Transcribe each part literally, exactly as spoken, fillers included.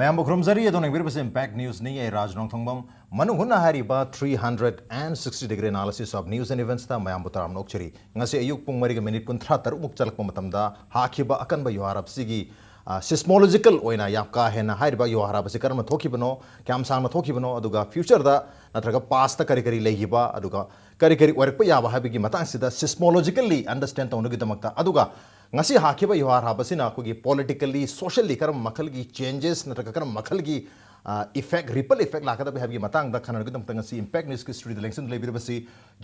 ꯃꯌꯥꯝꯕꯨ ꯈꯨꯔꯨꯝꯖꯔꯤ꯫ ꯑꯗꯣꯝꯅ ꯌꯦꯡꯕꯤꯔꯤꯕꯁꯤ Impact News ꯅꯤ꯫ ꯑꯩ ꯔꯥꯖ ꯅꯣꯡꯊꯣꯡꯕꯝ꯫ ꯃꯅꯨꯡ ꯍꯨꯠꯅ ꯍꯥꯏꯔꯤꯕ three hundred and sixty degree analysis of news and events ꯇ ꯃꯌꯥꯝꯕꯨ ꯇꯔꯥꯝꯅ ꯑꯣꯛꯆꯔꯤ꯫ ꯉꯁꯤ ꯑꯌꯨꯛ ꯄꯨꯡ ꯃꯔꯤꯒ ꯃꯤꯅꯤꯠ ꯀꯨꯟꯊ꯭ꯔꯥ ꯇꯔꯨꯛꯃꯨꯛ ꯆꯠꯂꯛꯄ ꯃꯇꯝꯗ ꯍꯥꯈꯤꯕ ꯑꯀꯟꯕ ꯌꯨꯍꯥꯔ ꯍꯥꯏꯕꯁꯤꯒꯤ, ꯑ, seismological ꯑꯣꯏꯅ ꯌꯥꯝ ꯀꯥ ꯍꯦꯟꯅ ꯍꯥꯏꯔꯤꯕ ꯌꯨꯍꯥꯔ ꯍꯥꯏꯕꯁꯤ ꯀꯔꯝꯅ ꯊꯣꯛꯈꯤꯕꯅꯣ, ꯀꯌꯥꯝ ꯁꯥꯡꯅ ꯊꯣꯛꯈꯤꯕꯅꯣ, ꯑꯗꯨꯒ future ꯗ ꯅꯠꯇ꯭ꯔꯒ past ꯇ ꯀꯔꯤ ꯀꯔꯤ ꯂꯩꯈꯤꯕ, ꯑꯗꯨꯒ ꯀꯔꯤ ꯀꯔꯤ ꯑꯣꯏꯔꯛꯄ ꯌꯥꯕ ꯍꯥꯏꯕꯒꯤ ꯃꯇꯥꯡꯁꯤꯗ seismologically understand ꯇꯧꯅꯕꯒꯤꯗꯃꯛꯇ, ꯑꯗꯨꯒ ꯉꯁꯤ ꯍꯥꯈꯤꯕ ꯌꯨꯍꯥꯔ ꯍꯥꯕꯁꯤꯅ ꯑꯩꯈꯣꯏꯒꯤ politically, socially ꯀꯔꯝꯕ ꯃꯈꯜꯒꯤ changes ꯅꯠꯇ꯭ꯔꯒ ꯀꯔꯝꯕ ꯃꯈꯜꯒꯤ, ꯑ, effect, ripple effect ꯂꯥꯛꯀꯗꯕ ꯍꯥꯏꯕꯒꯤ ꯃꯇꯥꯡꯗ ꯈꯟꯅꯅꯕꯒꯤꯗꯃꯛꯇ ꯉꯁꯤ Impact News ꯀꯤ studio the ꯂꯦꯡꯁꯤꯟꯗꯨꯅ ꯂꯩꯕꯤꯔꯤꯕꯁꯤ,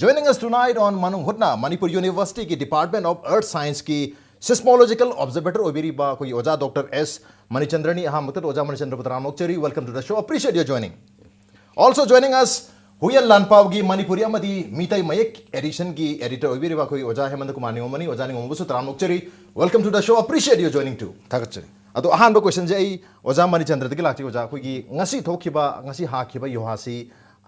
joining us tonight on ꯃꯅꯨꯡ ꯍꯨꯠꯅ, ꯃꯅꯤꯄꯨꯔ University ꯒꯤ Department of Earth Science ꯀꯤ seismological observator ꯑꯣꯏꯕꯤꯔꯤꯕ ꯑꯩꯈꯣꯏꯒꯤ ꯑꯣꯖꯥ ꯗꯣꯛꯇꯔ ꯑꯦꯁ ꯃꯅꯤꯆꯟꯗ꯭ꯔꯅꯤ꯫ ꯑꯍꯥꯟꯕꯗ ꯑꯣꯖꯥ ꯃꯅꯤꯆꯟꯗ꯭ꯔꯕꯨ ꯇꯔꯥꯝꯅ ꯑꯣꯛꯆꯔꯤ꯫ Welcome to the show. Appreciate your joining. Also joining us, Huiyen ꯂꯥꯟꯄꯥꯎꯒꯤ Manipuri ꯑꯃꯗꯤ ꯃꯤꯇꯩ ꯃꯌꯦꯛ edition ꯒꯤ editor ꯑꯣꯏꯕꯤꯔꯤꯕ ꯑꯩꯈꯣꯏ ꯑꯣꯖꯥ ꯍꯦꯃꯟꯗ ꯀꯨꯃꯥꯔ ꯅꯤꯉꯣꯝꯕꯅꯤ꯫ ꯑꯣꯖꯥ ꯅꯤꯉꯣꯝꯕꯕꯨꯁꯨ ꯇꯔꯥꯝꯅ ꯑꯣꯛꯆꯔꯤ꯫ Welcome to the show. Appreciate your joining too. ꯊꯥꯒꯠꯆꯔꯤ꯫ ꯑꯗꯣ ꯑꯍꯥꯟꯕ question ꯁꯦ ꯑꯩ ꯑꯣꯖꯥ ꯃꯅꯤꯆꯟꯗ꯭ꯔꯗꯒꯤ ꯂꯥꯛꯆꯩ꯫ ꯑꯣꯖꯥ, ꯑꯩꯈꯣꯏꯒꯤ ꯉꯁꯤ ꯊꯣꯛꯈꯤꯕ, ꯉꯁꯤ ꯍꯥꯈꯤꯕ ꯌꯨꯍꯥꯁꯤ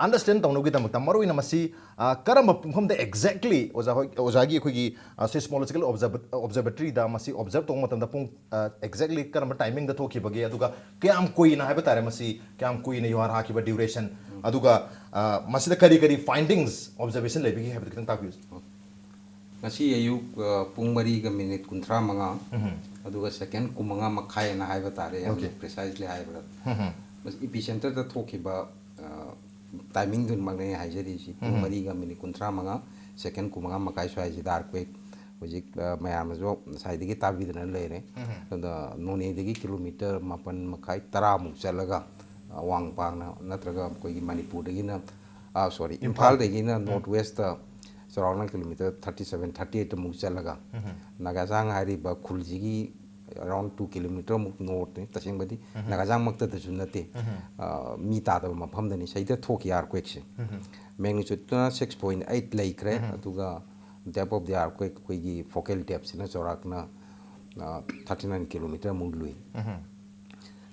understand ꯇꯧꯅꯕꯒꯤꯗꯃꯛꯇ, ꯃꯔꯨꯑꯣꯏꯅ ꯃꯁꯤ, ꯑ, ꯀꯔꯝꯕ ꯄꯨꯡꯐꯝꯗ exactly ꯑꯣꯖꯥ ꯍꯣꯏ, ꯑꯣꯖꯥꯒꯤ ꯑꯩꯈꯣꯏꯒꯤ, ꯑ, seismological observa-, observatory ꯗ ꯃꯁꯤ observe ꯇꯧꯕ ꯃꯇꯝꯗ ꯄꯨꯡ, ꯑ, exactly ꯀꯔꯝꯕ timing ꯗ ꯊꯣꯛꯈꯤꯕꯒꯦ, ꯑꯗꯨꯒ ꯀꯌꯥꯝ ꯀꯨꯏꯅ ꯍꯥꯏꯕ ꯇꯥꯔꯦ ꯃꯁꯤ, ꯀꯌꯥꯝ ꯀꯨꯏꯅ ꯌꯨꯍꯥꯔ ꯍꯥꯈꯤꯕ duration, ꯑꯗꯨꯒ, ꯑ, ꯃꯁꯤꯗ ꯀꯔꯤ ꯀꯔꯤ findings, observation ꯂꯩꯕꯒꯦ ꯍꯥꯏꯕꯗꯨ ꯈꯤꯇꯪ ꯇꯥꯛꯄꯤꯌꯨ꯫ ꯉꯁꯤ ꯑꯌꯨꯛ, ꯑ, ꯄꯨꯡ ꯃꯔꯤꯒ ꯃꯤꯅꯤꯠ ꯀꯨꯟꯊ꯭ꯔꯥ ꯃꯉꯥ, ꯎꯝ꯫ ꯑꯗꯨꯒ second ꯀꯨꯟꯃꯉꯥ ꯃꯈꯥꯏ ꯍꯥꯏꯅ ꯍꯥꯏꯕ ꯇꯥꯔꯦ, ꯌꯥꯝꯅ Okay. precisely ꯍꯥꯏꯕꯗ꯫ ꯎꯝ꯫ ꯃꯁꯤ epicenter ꯗ ꯊꯣꯛꯈꯤꯕ, ꯑ, timing ꯗꯨꯃꯛꯅꯦ ꯑꯩ ꯍꯥꯏꯖꯔꯤꯁꯤ꯫ ꯄꯨꯡ ꯎꯝ꯫ ꯃꯔꯤꯒ ꯃꯤꯅꯤꯠ ꯀꯨꯟꯊ꯭ꯔꯥ ꯃꯉꯥ, second ꯀꯨꯟꯃꯉꯥ ꯃꯈꯥꯏ ꯁ꯭ꯋꯥꯏꯁꯤꯗ earthquake ꯍꯧꯖꯤꯛ, ꯑ, ꯃꯌꯥꯝꯅꯁꯨ ꯉꯁꯥꯏꯗꯒꯤ ꯇꯥꯕꯤꯗꯅ ꯂꯩꯔꯦ꯫ ꯎꯝ꯫ ꯑꯗ ꯅꯣꯅꯦꯗꯒꯤ kilometre ꯃꯥꯄꯟ ꯃꯈꯥꯏ, ꯇꯔꯥꯃꯨꯛ ꯆꯠꯂꯒ, ꯑ, ꯋꯥꯡ ꯄꯥꯡꯅ ꯅꯠꯇ꯭ꯔꯒ ꯑꯩꯈꯣꯏꯒꯤ ꯃꯅꯤꯄꯨꯔꯗꯒꯤꯅ, ꯑ, sorry, ꯏꯝꯐꯥꯜ꯫ ꯏꯝꯐꯥꯜꯗꯒꯤꯅ ꯎꯝ꯫ North West ꯇ ꯆꯥꯎꯔꯥꯛꯅ kilometre thirty seven, thirty eight ꯃꯨꯛ ꯆꯠꯂꯒ, ꯎꯝ꯫ ꯅꯥꯒꯥꯖꯥꯡ ꯍꯥꯏꯔꯤꯕ ꯈꯨꯜꯁꯤꯒꯤ around two kilometre ꯃꯨꯛ north ꯅꯤ, ꯇꯁꯦꯡꯕꯗꯤ ꯎꯝ꯫ ꯅꯥꯒꯥꯖꯥꯡꯃꯛꯇꯗꯁꯨ ꯅꯠꯇꯦ꯫ ꯎꯝ꯫ ꯑ, ꯃꯤ ꯇꯥꯗꯕ ꯃꯐꯝꯗꯅꯤ ꯁꯤꯗ ꯊꯣꯛꯈꯤ earthquake ꯁꯦ꯫ ꯎꯝ꯫ Magnitude ꯇꯨꯅ six point eight ꯂꯩꯈ꯭ꯔꯦ, ꯎꯝ꯫ ꯑꯗꯨꯒ depth of the earthquake ꯑꯩꯈꯣꯏꯒꯤ focal depth ꯁꯤꯅ ꯆꯥꯎꯔꯥꯛꯅ, ꯑ, thirty nine kilometre ꯃꯨꯛ ꯂꯨꯏ꯫ ꯎꯝ꯫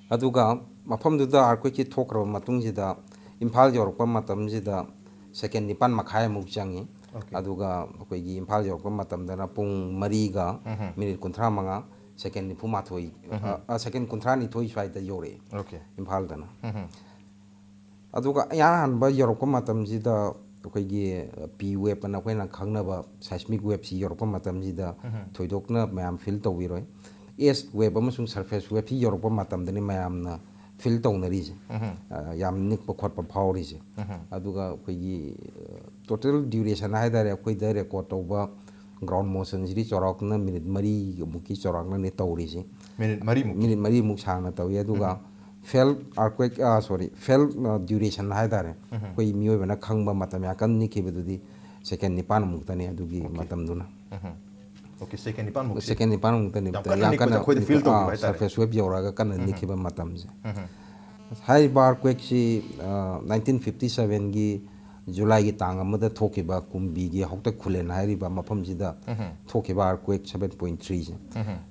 ꯑꯗꯨꯒ ꯃꯐꯝꯗꯨꯗ earthquake ꯁꯤ ꯊꯣꯛꯈ꯭ꯔꯕ ꯃꯇꯨꯡꯁꯤꯗ ꯏꯝꯐꯥꯜ ꯌꯧꯔꯛꯄ ꯃꯇꯝꯁꯤꯗ second ꯅꯤꯄꯥꯟ ꯃꯈꯥꯏꯃꯨꯛ ꯆꯪꯉꯤ꯫ Okay. ꯑꯗꯨꯒ ꯑꯩꯈꯣꯏꯒꯤ ꯏꯝꯐꯥꯜ ꯌꯧꯔꯛꯄ ꯃꯇꯝꯗꯅ ꯄꯨꯡ ꯃꯔꯤꯒ ꯎꯝ꯫ ꯃꯤꯅꯤꯠ ꯀꯨꯟꯊ꯭ꯔꯥ ꯃꯉꯥ, ꯁꯦꯀꯦꯟ ꯅꯤꯐꯨ ꯃꯥꯊꯣꯏ, ꯁꯦꯀꯦꯟ ꯀꯨꯟꯊ꯭ꯔꯥ ꯅꯤꯊꯣꯏ ꯁ꯭ꯋꯥꯏꯗ ꯌꯧꯔꯛꯑꯦ, ꯑꯣꯀꯦ꯫ ꯏꯝꯐꯥꯜꯗꯅ꯫ ꯑꯗꯨꯒ ꯏꯍꯥꯟ ꯍꯥꯟꯕ ꯌꯧꯔꯛꯄ ꯃꯇꯝꯁꯤꯗ ꯑꯩꯈꯣꯏꯒꯤ ꯄꯤ ꯋꯦꯞ ꯑꯅ ꯑꯩꯈꯣꯏꯅ ꯈꯪꯅꯕ ꯁꯥꯏꯁꯃꯤꯛ ꯋꯦꯞꯁꯤ ꯌꯧꯔꯛꯄ ꯃꯇꯝꯁꯤꯗ ꯊꯣꯏꯗꯣꯛꯅ ꯃꯌꯥꯝ ꯐꯤꯜ ꯇꯧꯕꯤꯔꯣꯏ꯫ ꯑꯦꯁ ꯋꯦꯞ ꯑꯃꯁꯨꯡ ꯁꯔꯐꯦꯁ ꯋꯦꯞꯁꯤ ꯌꯧꯔꯛꯄ ꯃꯇꯝꯗꯅꯤ ꯃꯌꯥꯝꯅ ꯐꯤꯜ ꯇꯧꯅꯔꯤꯁꯦ꯫ ꯑ, ꯌꯥꯝ ꯅꯤꯛꯄ ꯈꯣꯠꯄ ꯐꯥꯎꯔꯤꯁꯦ꯫ ꯑꯗꯨꯒ ꯑꯩꯈꯣꯏꯒꯤ ꯇꯣꯇꯦꯜ ꯗ꯭ꯌꯨꯔꯦꯁꯟ ꯍꯥꯏ ꯇꯥꯔꯦ, ꯑꯩꯈꯣꯏꯗ ꯔꯦꯀꯣꯔꯠ ꯇꯧꯕ ꯒ꯭ꯔꯥꯎꯟ ꯃꯣꯁꯟꯁꯤꯗꯤ ꯆꯥꯎꯔꯥꯛꯅ ꯃꯤꯅꯤꯠ ꯃꯔꯤꯃꯨꯛꯀꯤ ꯆꯥꯎꯔꯥꯛꯅꯅꯦ ꯇꯧꯔꯤꯁꯦ꯫ ꯃꯤꯅꯤꯠ ꯃꯔꯤꯃꯨꯛ꯫ ꯃꯤꯅꯤꯠ ꯃꯔꯤꯃꯨꯛ ꯁꯥꯡꯅ ꯇꯧꯏ꯫ ꯑꯗꯨꯒ ꯐꯦꯜ ꯑꯥꯔꯀ꯭ꯋꯦꯛ, ꯁꯣꯔꯤ, ꯐꯦꯜ ꯗ꯭ꯌꯨꯔꯦꯁꯟ ꯍꯥꯏ ꯇꯥꯔꯦ, ꯑꯩꯈꯣꯏ ꯃꯤꯑꯣꯏꯕꯅ ꯈꯪꯕ ꯃꯇꯝ ꯌꯥꯝ ꯀꯟꯅ ꯅꯤꯛꯈꯤꯕꯗꯨꯗꯤ ꯁꯦꯀꯦꯟ ꯅꯤꯄꯥꯟꯃꯨꯛꯇꯅꯤ ꯑꯗꯨꯒꯤ ꯃꯇꯝꯗꯨꯅ꯫ ꯑꯣꯀꯦ, ꯁꯦꯀꯦꯟ ꯅꯤꯄꯥꯟꯃꯨꯛꯁꯤ꯫ ꯁꯦꯀꯦꯟ ꯅꯤꯄꯥꯟꯃꯨꯛꯇꯅꯤ꯫ ꯌꯥꯝ ꯀꯟꯅ ꯅꯤꯛꯄꯁꯦ ꯑꯩꯈꯣꯏꯗ ꯐꯤꯜ ꯇꯧꯈꯤꯕ ꯍꯥꯏꯇꯥꯔꯦ꯫ ꯁꯔꯐꯦꯁ ꯋꯦꯞ ꯌꯧꯔꯛꯑꯒ ꯀꯟꯅ ꯅꯤꯛꯈꯤꯕ ꯃꯇꯝꯁꯦ꯫ ꯍꯥꯏꯔꯤꯕ ꯑꯥꯔꯀ꯭ꯋꯦꯛꯁꯤ ꯅꯥꯏꯟꯇꯤꯟ ꯐꯤꯐꯇꯤ ꯁꯕꯦꯟꯒꯤ ꯖꯨꯂꯥꯏꯒꯤ ꯇꯥꯡ ꯑꯃꯗ ꯊꯣꯛꯈꯤꯕ ꯀꯨꯝꯕꯤꯒꯤ ꯍꯥꯎꯇꯛ ꯈꯨꯂꯦꯟ ꯍꯥꯏꯔꯤꯕ ꯃꯐꯝꯁꯤꯗ ꯊꯣꯛꯈꯤꯕ ꯑꯥꯔꯀ꯭ꯋꯦꯛ ꯁꯕꯦꯟ ꯄꯣꯏꯟ ꯊ꯭ꯔꯤꯁꯦ꯫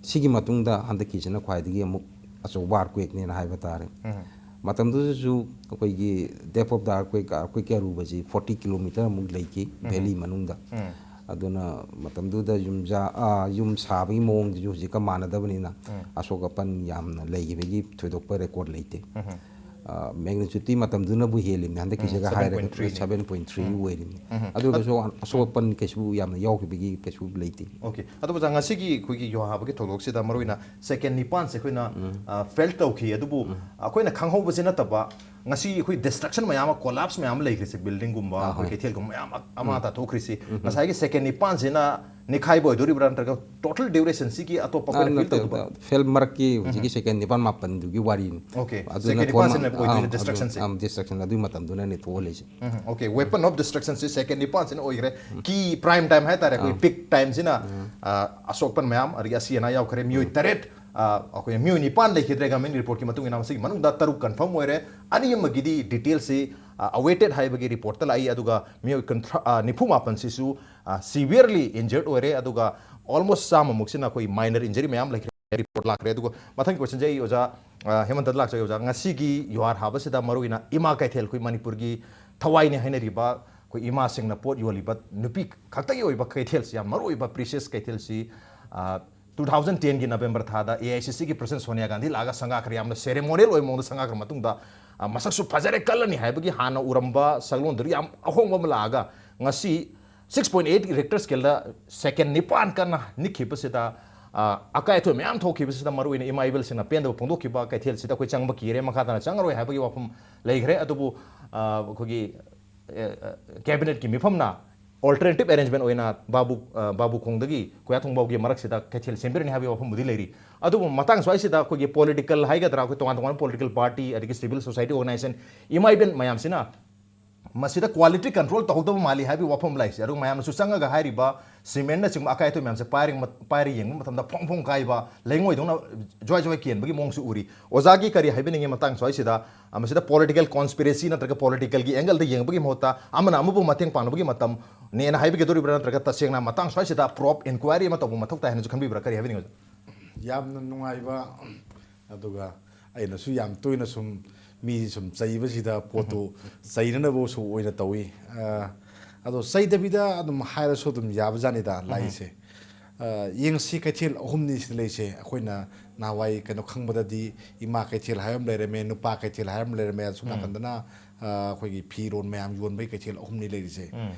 ꯁꯤꯒꯤ ꯃꯇꯨꯡꯗ ꯍꯟꯗꯛꯀꯤꯁꯤꯅ ꯈ꯭ꯋꯥꯏꯗꯒꯤ ꯑꯃꯨꯛ ꯑꯆꯧꯕ ꯑꯥꯔꯀ꯭ꯋꯦꯛꯅꯦꯅ ꯍꯥꯏꯕ ꯇꯥꯔꯦ꯫ ꯃꯇꯝꯗꯨꯗꯁꯨ ꯑꯩꯈꯣꯏꯒꯤ depth of the earthquake, ꯑꯥꯔꯀ꯭ꯋꯦꯛꯀꯤ ꯑꯔꯨꯕꯁꯤ ꯐꯣꯔꯇꯤ ꯀꯤꯂꯣꯃꯤꯇꯔ ꯑꯃꯨꯛ ꯂꯩꯈꯤ ꯚꯦꯂꯤ ꯃꯅꯨꯡꯗ꯫ ꯑꯗꯨꯅ ꯃꯇꯝꯗꯨꯗ ꯌꯨꯝꯖꯥ-, ꯑꯥ, ꯌꯨꯝ ꯁꯥꯕꯒꯤ ꯃꯑꯣꯡꯗꯨꯁꯨ ꯍꯧꯖꯤꯛꯀ ꯃꯥꯟꯅꯗꯕꯅꯤꯅ ꯑꯁꯣꯛ ꯑꯄꯟ ꯌꯥꯝꯅ ꯂꯩꯈꯤꯕꯒꯤ ꯊꯣꯏꯗꯣꯛꯄ ꯔꯦꯀꯣꯔꯠ ꯂꯩꯇꯦ꯫ ꯃꯦꯒꯅꯤꯆꯨꯠꯇꯤ ꯃꯇꯝꯗꯨꯅꯕꯨ ꯍꯦꯜꯂꯤꯕꯅꯤ, ꯍꯟꯗꯛꯀꯤꯁꯤꯒ ꯍꯥꯏꯔꯒ ꯁꯕꯦꯟ ꯄꯣꯏꯟ ꯊ꯭ꯔꯤ ꯑꯣꯏꯔꯤꯕꯅꯤ꯫ ꯑꯗꯨ ꯑꯣꯏꯔꯒꯁꯨ ꯑꯁꯣꯛ ꯑꯄꯟ ꯀꯩꯁꯨ ꯌꯥꯝꯅ ꯌꯥꯎꯈꯤꯕꯒꯤ ꯀꯩꯁꯨ ꯂꯩꯇꯦ꯫ ꯑꯣꯀꯦ꯫ ꯑꯗꯨ ꯑꯣꯖꯥ, ꯉꯁꯤꯒꯤ ꯑꯩꯈꯣꯏꯒꯤ ꯌꯣꯍꯥꯕꯒꯤ ꯊꯧꯗꯣꯛꯁꯤꯗ ꯃꯔꯨꯑꯣꯏꯅ ꯁꯦꯀꯦꯟ ꯅꯤꯄꯥꯟꯁꯦ ꯑꯩꯈꯣꯏꯅ ꯐꯦꯜ ꯇꯧꯈꯤ, ꯑꯗꯨꯕꯨ ꯑꯩꯈꯣꯏꯅ ꯈꯪꯍꯧꯕꯁꯤ ꯅꯠꯇꯕ ꯉꯁꯤ ꯑꯩꯈꯣꯏ ꯗꯤꯁꯇ꯭ꯔꯛꯁꯟ ꯃꯌꯥꯝ ꯑꯃ, ꯀꯣꯂꯥꯞꯁ ꯃꯌꯥꯝ ꯑꯃ ꯂꯩꯈ꯭ꯔꯤꯁꯦ, ꯕꯤꯜꯗꯤꯡꯒꯨꯝꯕ, ꯑꯩꯈꯣꯏ ꯀꯩꯊꯦꯜꯒꯨꯝꯕ ꯃꯌꯥꯝ ꯑꯃ ꯇꯥꯊꯣꯛꯈ꯭ꯔꯤꯁꯤ ꯉꯁꯥꯏꯒꯤ ꯁꯦꯀꯦꯟ ꯅꯤꯄꯥꯟꯁꯤꯅ ꯅꯤꯈꯥꯏꯕ ꯑꯣꯏꯗꯣꯔꯤꯕ꯭ꯔꯥ, ꯅꯠꯇ꯭ꯔꯒ ꯇꯣꯇꯦꯜ ꯗ꯭ꯌꯨꯔꯦꯁꯟꯁꯤꯒꯤ ꯑꯇꯣꯞꯄ ꯑꯩꯈꯣꯏꯅ ꯐꯤꯜ ꯇꯧꯗꯕ? ꯐꯦꯜ ꯃꯔꯛꯀꯤ ꯍꯧꯖꯤꯛꯀꯤ ꯁꯦꯀꯦꯟ ꯅꯤꯄꯥꯟ ꯃꯥꯄꯟꯗꯨꯒꯤ ꯋꯥꯔꯤꯅꯤ꯫ ꯑꯣꯀꯦ, ꯑꯗꯨꯅ ꯁꯦꯀꯦꯟ ꯊꯣꯛꯑ-, ꯅꯤꯄꯥꯟꯁꯤꯅ ꯑꯣꯏꯗꯣꯏꯅꯦ ꯑꯥ, ꯗꯤꯁꯇ꯭ꯔꯛꯁꯟꯁꯦ? ꯑꯥ, ꯗꯤꯁꯇ꯭ꯔꯛꯁꯟ ꯑꯗꯨꯒꯤ ꯃꯇꯝꯗꯨꯅꯅꯤ ꯊꯣꯛꯍꯜꯂꯤꯁꯦ꯫ ꯎꯝ, ꯑꯣꯀꯦ, ꯋꯦꯄꯟ ꯑꯣꯐ ꯗꯤꯁꯇ꯭ꯔꯛꯁꯟꯁꯦ ꯁꯦꯀꯦꯟ ꯅꯤꯄꯥꯟꯁꯤꯅ ꯑꯣꯏꯈ꯭ꯔꯦ꯫ ꯀꯤ ꯄ꯭ꯔꯥꯏꯝ ꯇꯥꯏꯝ ꯍꯥꯏꯇꯥꯔꯦ, ꯑꯩꯈꯣꯏ ꯄꯤꯛ ꯇꯥꯏꯝꯁꯤꯅ, ꯑ, ꯑꯁꯣꯛꯄꯟ ꯃꯌꯥꯝ, ꯑꯗꯒꯤ ꯑꯁꯤ ꯑꯅꯥ ꯌꯥꯎꯈ꯭ꯔꯦ, ꯃꯤꯑꯣꯏ ꯇꯔꯦꯠ, ꯑ, ꯑꯩꯈꯣꯏ ꯃꯤꯑꯣꯏ ꯅꯤꯄꯥꯟ ꯂꯩꯈꯤꯗ꯭ꯔꯦ꯫ ꯒꯚꯔꯟꯃꯦꯟꯠ ꯔꯤꯄꯣꯔꯠꯀꯤ ꯃꯇꯨꯡ ꯏꯟꯅ ꯃꯁꯤꯒꯤ ꯃꯅꯨꯡꯗ ꯇꯔꯨꯛ ꯀꯟꯐꯥꯔꯝ ꯑꯣꯏꯔꯦ꯫ ꯑꯅꯤ ꯑꯃꯒꯤꯗꯤ ꯗꯤꯇꯦꯜꯁꯤ, ꯑ, ꯑꯋꯦꯇꯦꯠ ꯍꯥꯏꯕꯒꯤ ꯔꯤꯄꯣꯔꯠꯇ ꯂꯥꯛꯏ, ꯑꯗꯨꯒ ꯃꯤꯑꯣꯏ ꯀꯨꯟꯊ꯭ꯔꯥ, ꯑ, ꯅꯤꯐꯨ ꯃꯥꯄꯟꯁꯤꯁꯨ, ꯑ, ꯁꯤꯚꯤꯌꯔꯂꯤ ꯏꯟꯖꯔꯗ ꯑꯣꯏꯔꯦ, ꯑꯗꯨꯒ ꯑꯣꯜꯃꯣꯁ ꯆꯥꯝꯃꯃꯨꯛꯁꯤꯅ ꯑꯩꯈꯣꯏ ꯃꯥꯏꯅꯔ ꯏꯟꯖꯔꯤ ꯃꯌꯥꯝ ꯂꯩꯈ꯭ꯔꯦ꯫ ꯔꯤꯄꯣꯔꯠ ꯂꯥꯛꯈ꯭ꯔꯦ꯫ ꯑꯗꯨꯒ ꯃꯊꯪꯒꯤ ꯀꯣꯏꯁꯟꯁꯦ ꯑꯩ ꯑꯣꯖꯥ, ꯑ, ꯍꯦꯃꯟꯇꯗ ꯂꯥꯛꯆꯒꯦ꯫ ꯑꯣꯖꯥ, ꯉꯁꯤꯒꯤ ꯌꯨꯍꯥꯔ ꯍꯥꯕꯁꯤꯗ ꯃꯔꯨꯑꯣꯏꯅ ꯏꯃꯥ ꯀꯩꯊꯦꯜ, ꯑꯩꯈꯣꯏ ꯃꯅꯤꯄꯨꯔꯒꯤ ꯊꯋꯥꯏꯅꯤ ꯍꯥꯏꯅꯔꯤꯕ ꯑꯩꯈꯣꯏ ꯏꯃꯥꯁꯤꯡꯅ ꯄꯣꯠ ꯌꯣꯜꯂꯤꯕ ꯅꯨꯄꯤ ꯈꯛꯇꯒꯤ ꯑꯣꯏꯕ ꯀꯩꯊꯦꯜꯁꯤ, ꯌꯥꯝ ꯃꯔꯨꯑꯣꯏꯕ ꯄ꯭ꯔꯤꯁꯤꯌꯁ ꯀꯩꯊꯦꯜꯁꯤ, ꯑ, ꯇꯨ ꯊꯥꯎꯖꯟ ꯇꯦꯟꯒꯤ ꯅꯕꯦꯝꯕꯔ ꯊꯥꯗ ꯑꯦ ꯑꯥꯏ ꯁꯤ ꯁꯤꯒꯤ ꯄ꯭ꯔꯁꯤꯗꯦꯟ ꯁꯣꯅꯤꯌꯥ ꯒꯥꯟꯙꯤ ꯂꯥꯛꯑꯒ ꯁꯪꯒꯥꯈ꯭ꯔꯦ, ꯌꯥꯝꯅ ꯁꯦꯔꯦꯃꯣꯅꯤꯌꯦꯜ ꯑꯣꯏꯕ ꯃꯑꯣꯡꯗ ꯁꯪꯒꯥꯈ꯭ꯔ ꯃꯇꯨꯡꯗ, ꯑ, ꯃꯁꯛꯁꯨ ꯐꯖꯔꯦ, ꯀꯜꯂꯅꯤ ꯍꯥꯏꯕꯒꯤ ꯍꯥꯟꯅ ꯎꯔꯝꯕ ꯁꯛꯂꯣꯟꯗꯨꯗ ꯌꯥꯝ ꯑꯍꯣꯡꯕ ꯑꯃ ꯂꯥꯛꯑꯒ ꯉꯁꯤ ꯁꯤꯛꯁ ꯄꯣꯏꯟ ꯑꯩꯠ ꯔꯤꯛꯇꯔ ꯁ꯭ꯀꯦꯜꯗ ꯁꯦꯀꯦꯟ ꯅꯤꯄꯥꯟ ꯀꯟꯅ ꯅꯤꯛꯈꯤꯕꯁꯤꯗ, ꯑ, ꯑꯀꯥꯏ ꯑꯊꯣꯏ ꯃꯌꯥꯝ ꯊꯣꯛꯈꯤꯕꯁꯤꯗ ꯃꯔꯨꯑꯣꯏꯅ ꯏꯃꯥ ꯏꯕꯦꯜꯁꯤꯡꯅ ꯄꯦꯟꯗꯕ ꯐꯣꯡꯗꯣꯛꯈꯤꯕ ꯀꯩꯊꯦꯜꯁꯤꯗ ꯑꯩꯈꯣꯏ ꯆꯪꯕ ꯀꯤꯔꯦ, ꯃꯈꯥ ꯇꯥꯅ ꯆꯪꯉꯔꯣꯏ ꯍꯥꯏꯕꯒꯤ ꯋꯥꯐꯝ ꯂꯩꯈ꯭ꯔꯦ꯫ ꯑꯗꯨꯕꯨ, ꯑ, ꯑꯩꯈꯣꯏꯒꯤ, ꯑ, ꯑ, ꯀꯦꯕꯤꯅꯦꯠꯀꯤ ꯃꯤꯐꯝꯅ ꯑꯣꯜꯇꯔꯅꯦꯇꯤꯚ ꯑꯦꯔꯦꯟꯖꯃꯦꯟ ꯑꯣꯏꯅ ꯕꯥꯕꯨ, ꯑ, ꯕꯥꯕꯨ ꯈꯣꯡꯗꯒꯤ ꯀꯣꯌꯥꯊꯣꯡ ꯐꯥꯎꯒꯤ ꯃꯔꯛꯁꯤꯗ ꯀꯩꯊꯦꯜ ꯁꯦꯝꯕꯤꯔꯅꯤ ꯍꯥꯏꯕꯒꯤ ꯋꯥꯐꯝꯕꯨꯗꯤ ꯂꯩꯔꯤ꯫ ꯑꯗꯨꯕꯨ ꯃꯇꯥꯡ ꯁ꯭ꯋꯥꯏꯁꯤꯗ ꯑꯩꯈꯣꯏꯒꯤ ꯄꯣꯂꯤꯇꯤꯀꯦꯜ ꯍꯥꯏꯒꯗ꯭ꯔꯥ, ꯑꯩꯈꯣꯏ ꯇꯣꯉꯥꯟ ꯇꯣꯉꯥꯟꯕ ꯄꯣꯂꯤꯇꯤꯀꯦꯜ ꯄꯥꯔꯇꯤ ꯑꯗꯒꯤ ꯁꯤꯚꯤꯜ ꯁꯣꯁꯥꯏꯇꯤ ꯑꯣꯔꯒꯅꯥꯏꯖꯦꯁꯟ, ꯏꯃꯥ ꯏꯕꯦꯟ ꯃꯌꯥꯝꯁꯤꯅ ꯃꯁꯤꯗ ꯀ꯭ꯋꯥꯂꯤꯇꯤ ꯀꯟꯇ꯭ꯔꯣꯜ ꯇꯧꯍꯧꯗꯕ ꯃꯥꯜꯂꯤ ꯍꯥꯏꯕꯒꯤ ꯋꯥꯐꯝ ꯂꯥꯛꯏꯁꯦ꯫ ꯑꯗꯨꯒ ꯃꯌꯥꯝꯅꯁꯨ ꯆꯪꯉꯒ ꯍꯥꯏꯔꯤꯕ ꯁꯤꯃꯦꯟꯅꯆꯤꯡꯕ ꯑꯀꯥꯏ ꯑꯇꯣꯏ ꯃꯌꯥꯝꯁꯦ ꯄꯥꯏꯔꯒ ꯃ-, ꯄꯥꯏꯔ ꯌꯦꯡꯕ ꯃꯇꯝꯗ ꯐꯣꯡ ꯐꯣꯡ ꯀꯥꯏꯕ, ꯂꯩꯉꯣꯏꯗꯧꯅ ꯖ꯭ꯋꯥꯏ ꯖ꯭ꯋꯥꯏ ꯀꯦꯟꯕꯒꯤ ꯃꯑꯣꯡꯁꯨ ꯎꯔꯤ꯫ ꯑꯣꯖꯥꯒꯤ ꯀꯔꯤ ꯍꯥꯏꯕꯤꯅꯤꯡꯉꯤ ꯃꯇꯥꯡ ꯁ꯭ꯋꯥꯏꯁꯤꯗ? ꯑ, ꯃꯁꯤꯗ ꯄꯣꯂꯤꯇꯤꯀꯦꯜ ꯀꯣꯟꯁꯄꯤꯔꯦꯁꯤ ꯅꯠꯇ꯭ꯔꯒ ꯄꯣꯂꯤꯇꯤꯀꯦꯜꯒꯤ ꯑꯦꯡꯒꯜꯗ ꯌꯦꯡꯕꯒꯤ ꯃꯍꯨꯠꯇ ꯑꯃꯅ ꯑꯃꯕꯨ ꯃꯇꯦꯡ ꯄꯥꯡꯅꯕꯒꯤ ꯃꯇꯝꯅꯦꯅ ꯍꯥꯏꯕꯤꯒꯗꯧꯔꯤꯕ꯭ꯔꯥ, ꯅꯠꯇ꯭ꯔꯒ ꯇꯁꯦꯡꯅ ꯃꯇꯥꯡ ꯁ꯭ꯋꯥꯏꯁꯤꯗ ꯄ꯭ꯔꯣꯞ ꯏꯟꯀ꯭ꯋꯥꯏꯔꯤ ꯑꯃ ꯇꯧꯕ ꯃꯊꯧ ꯇꯥꯏ ꯍꯥꯏꯅꯁꯨ ꯈꯟꯕꯤꯕ꯭ꯔꯥ? ꯀꯔꯤ ꯍꯥꯏꯕꯤꯅꯤꯡꯉꯤ, ꯑꯣꯖꯥ? ꯌꯥꯝꯅ ꯅꯨꯡꯉꯥꯏꯕ, ꯑꯗꯨꯒ ꯑꯩꯅꯁꯨ ꯌꯥꯝ ꯇꯣꯏꯅ ꯁꯨꯝ ꯃꯤ ꯁꯨꯝ ꯆꯩꯕꯁꯤꯗ ꯄꯣꯠꯇꯨ ꯆꯩꯅꯅꯕꯁꯨ ꯑꯣꯏꯅ ꯇꯧꯏ꯫ ꯑ, ꯑꯗꯣ ꯆꯩꯗꯕꯤꯗ ꯑꯗꯨꯝ ꯍꯥꯏꯔꯁꯨ ꯑꯗꯨꯝ ꯌꯥꯕꯖꯥꯠꯅꯤꯗ, ꯂꯥꯛꯏꯁꯦ꯫ ꯑ, ꯌꯦꯡꯁꯤ, ꯀꯩꯊꯦꯜ ꯑꯍꯨꯝꯅꯤ ꯁꯤꯗ ꯂꯩꯁꯦ꯫ ꯑꯩꯈꯣꯏꯅ ꯅꯍꯥꯟꯋꯥꯏ ꯀꯩꯅꯣ ꯈꯪꯕꯗꯗꯤ ꯏꯃꯥ ꯀꯩꯊꯦꯜ ꯍꯥꯏꯕ ꯑꯃ ꯂꯩꯔꯝꯃꯦ, ꯅꯨꯄꯥ ꯀꯩꯊꯦꯜ ꯍꯥꯏꯕ ꯑꯃ ꯂꯩꯔꯝꯃꯦ, ꯑꯁꯣꯝ ꯅꯥꯀꯟꯗꯅ, ꯑ, ꯑꯩꯈꯣꯏꯒꯤ ꯐꯤꯔꯣꯟ ꯃꯌꯥꯝ ꯌꯣꯟꯕꯒꯤ ꯀꯩꯊꯦꯜ ꯑꯍꯨꯝꯅꯤ ꯂꯩꯔꯤꯁꯦ꯫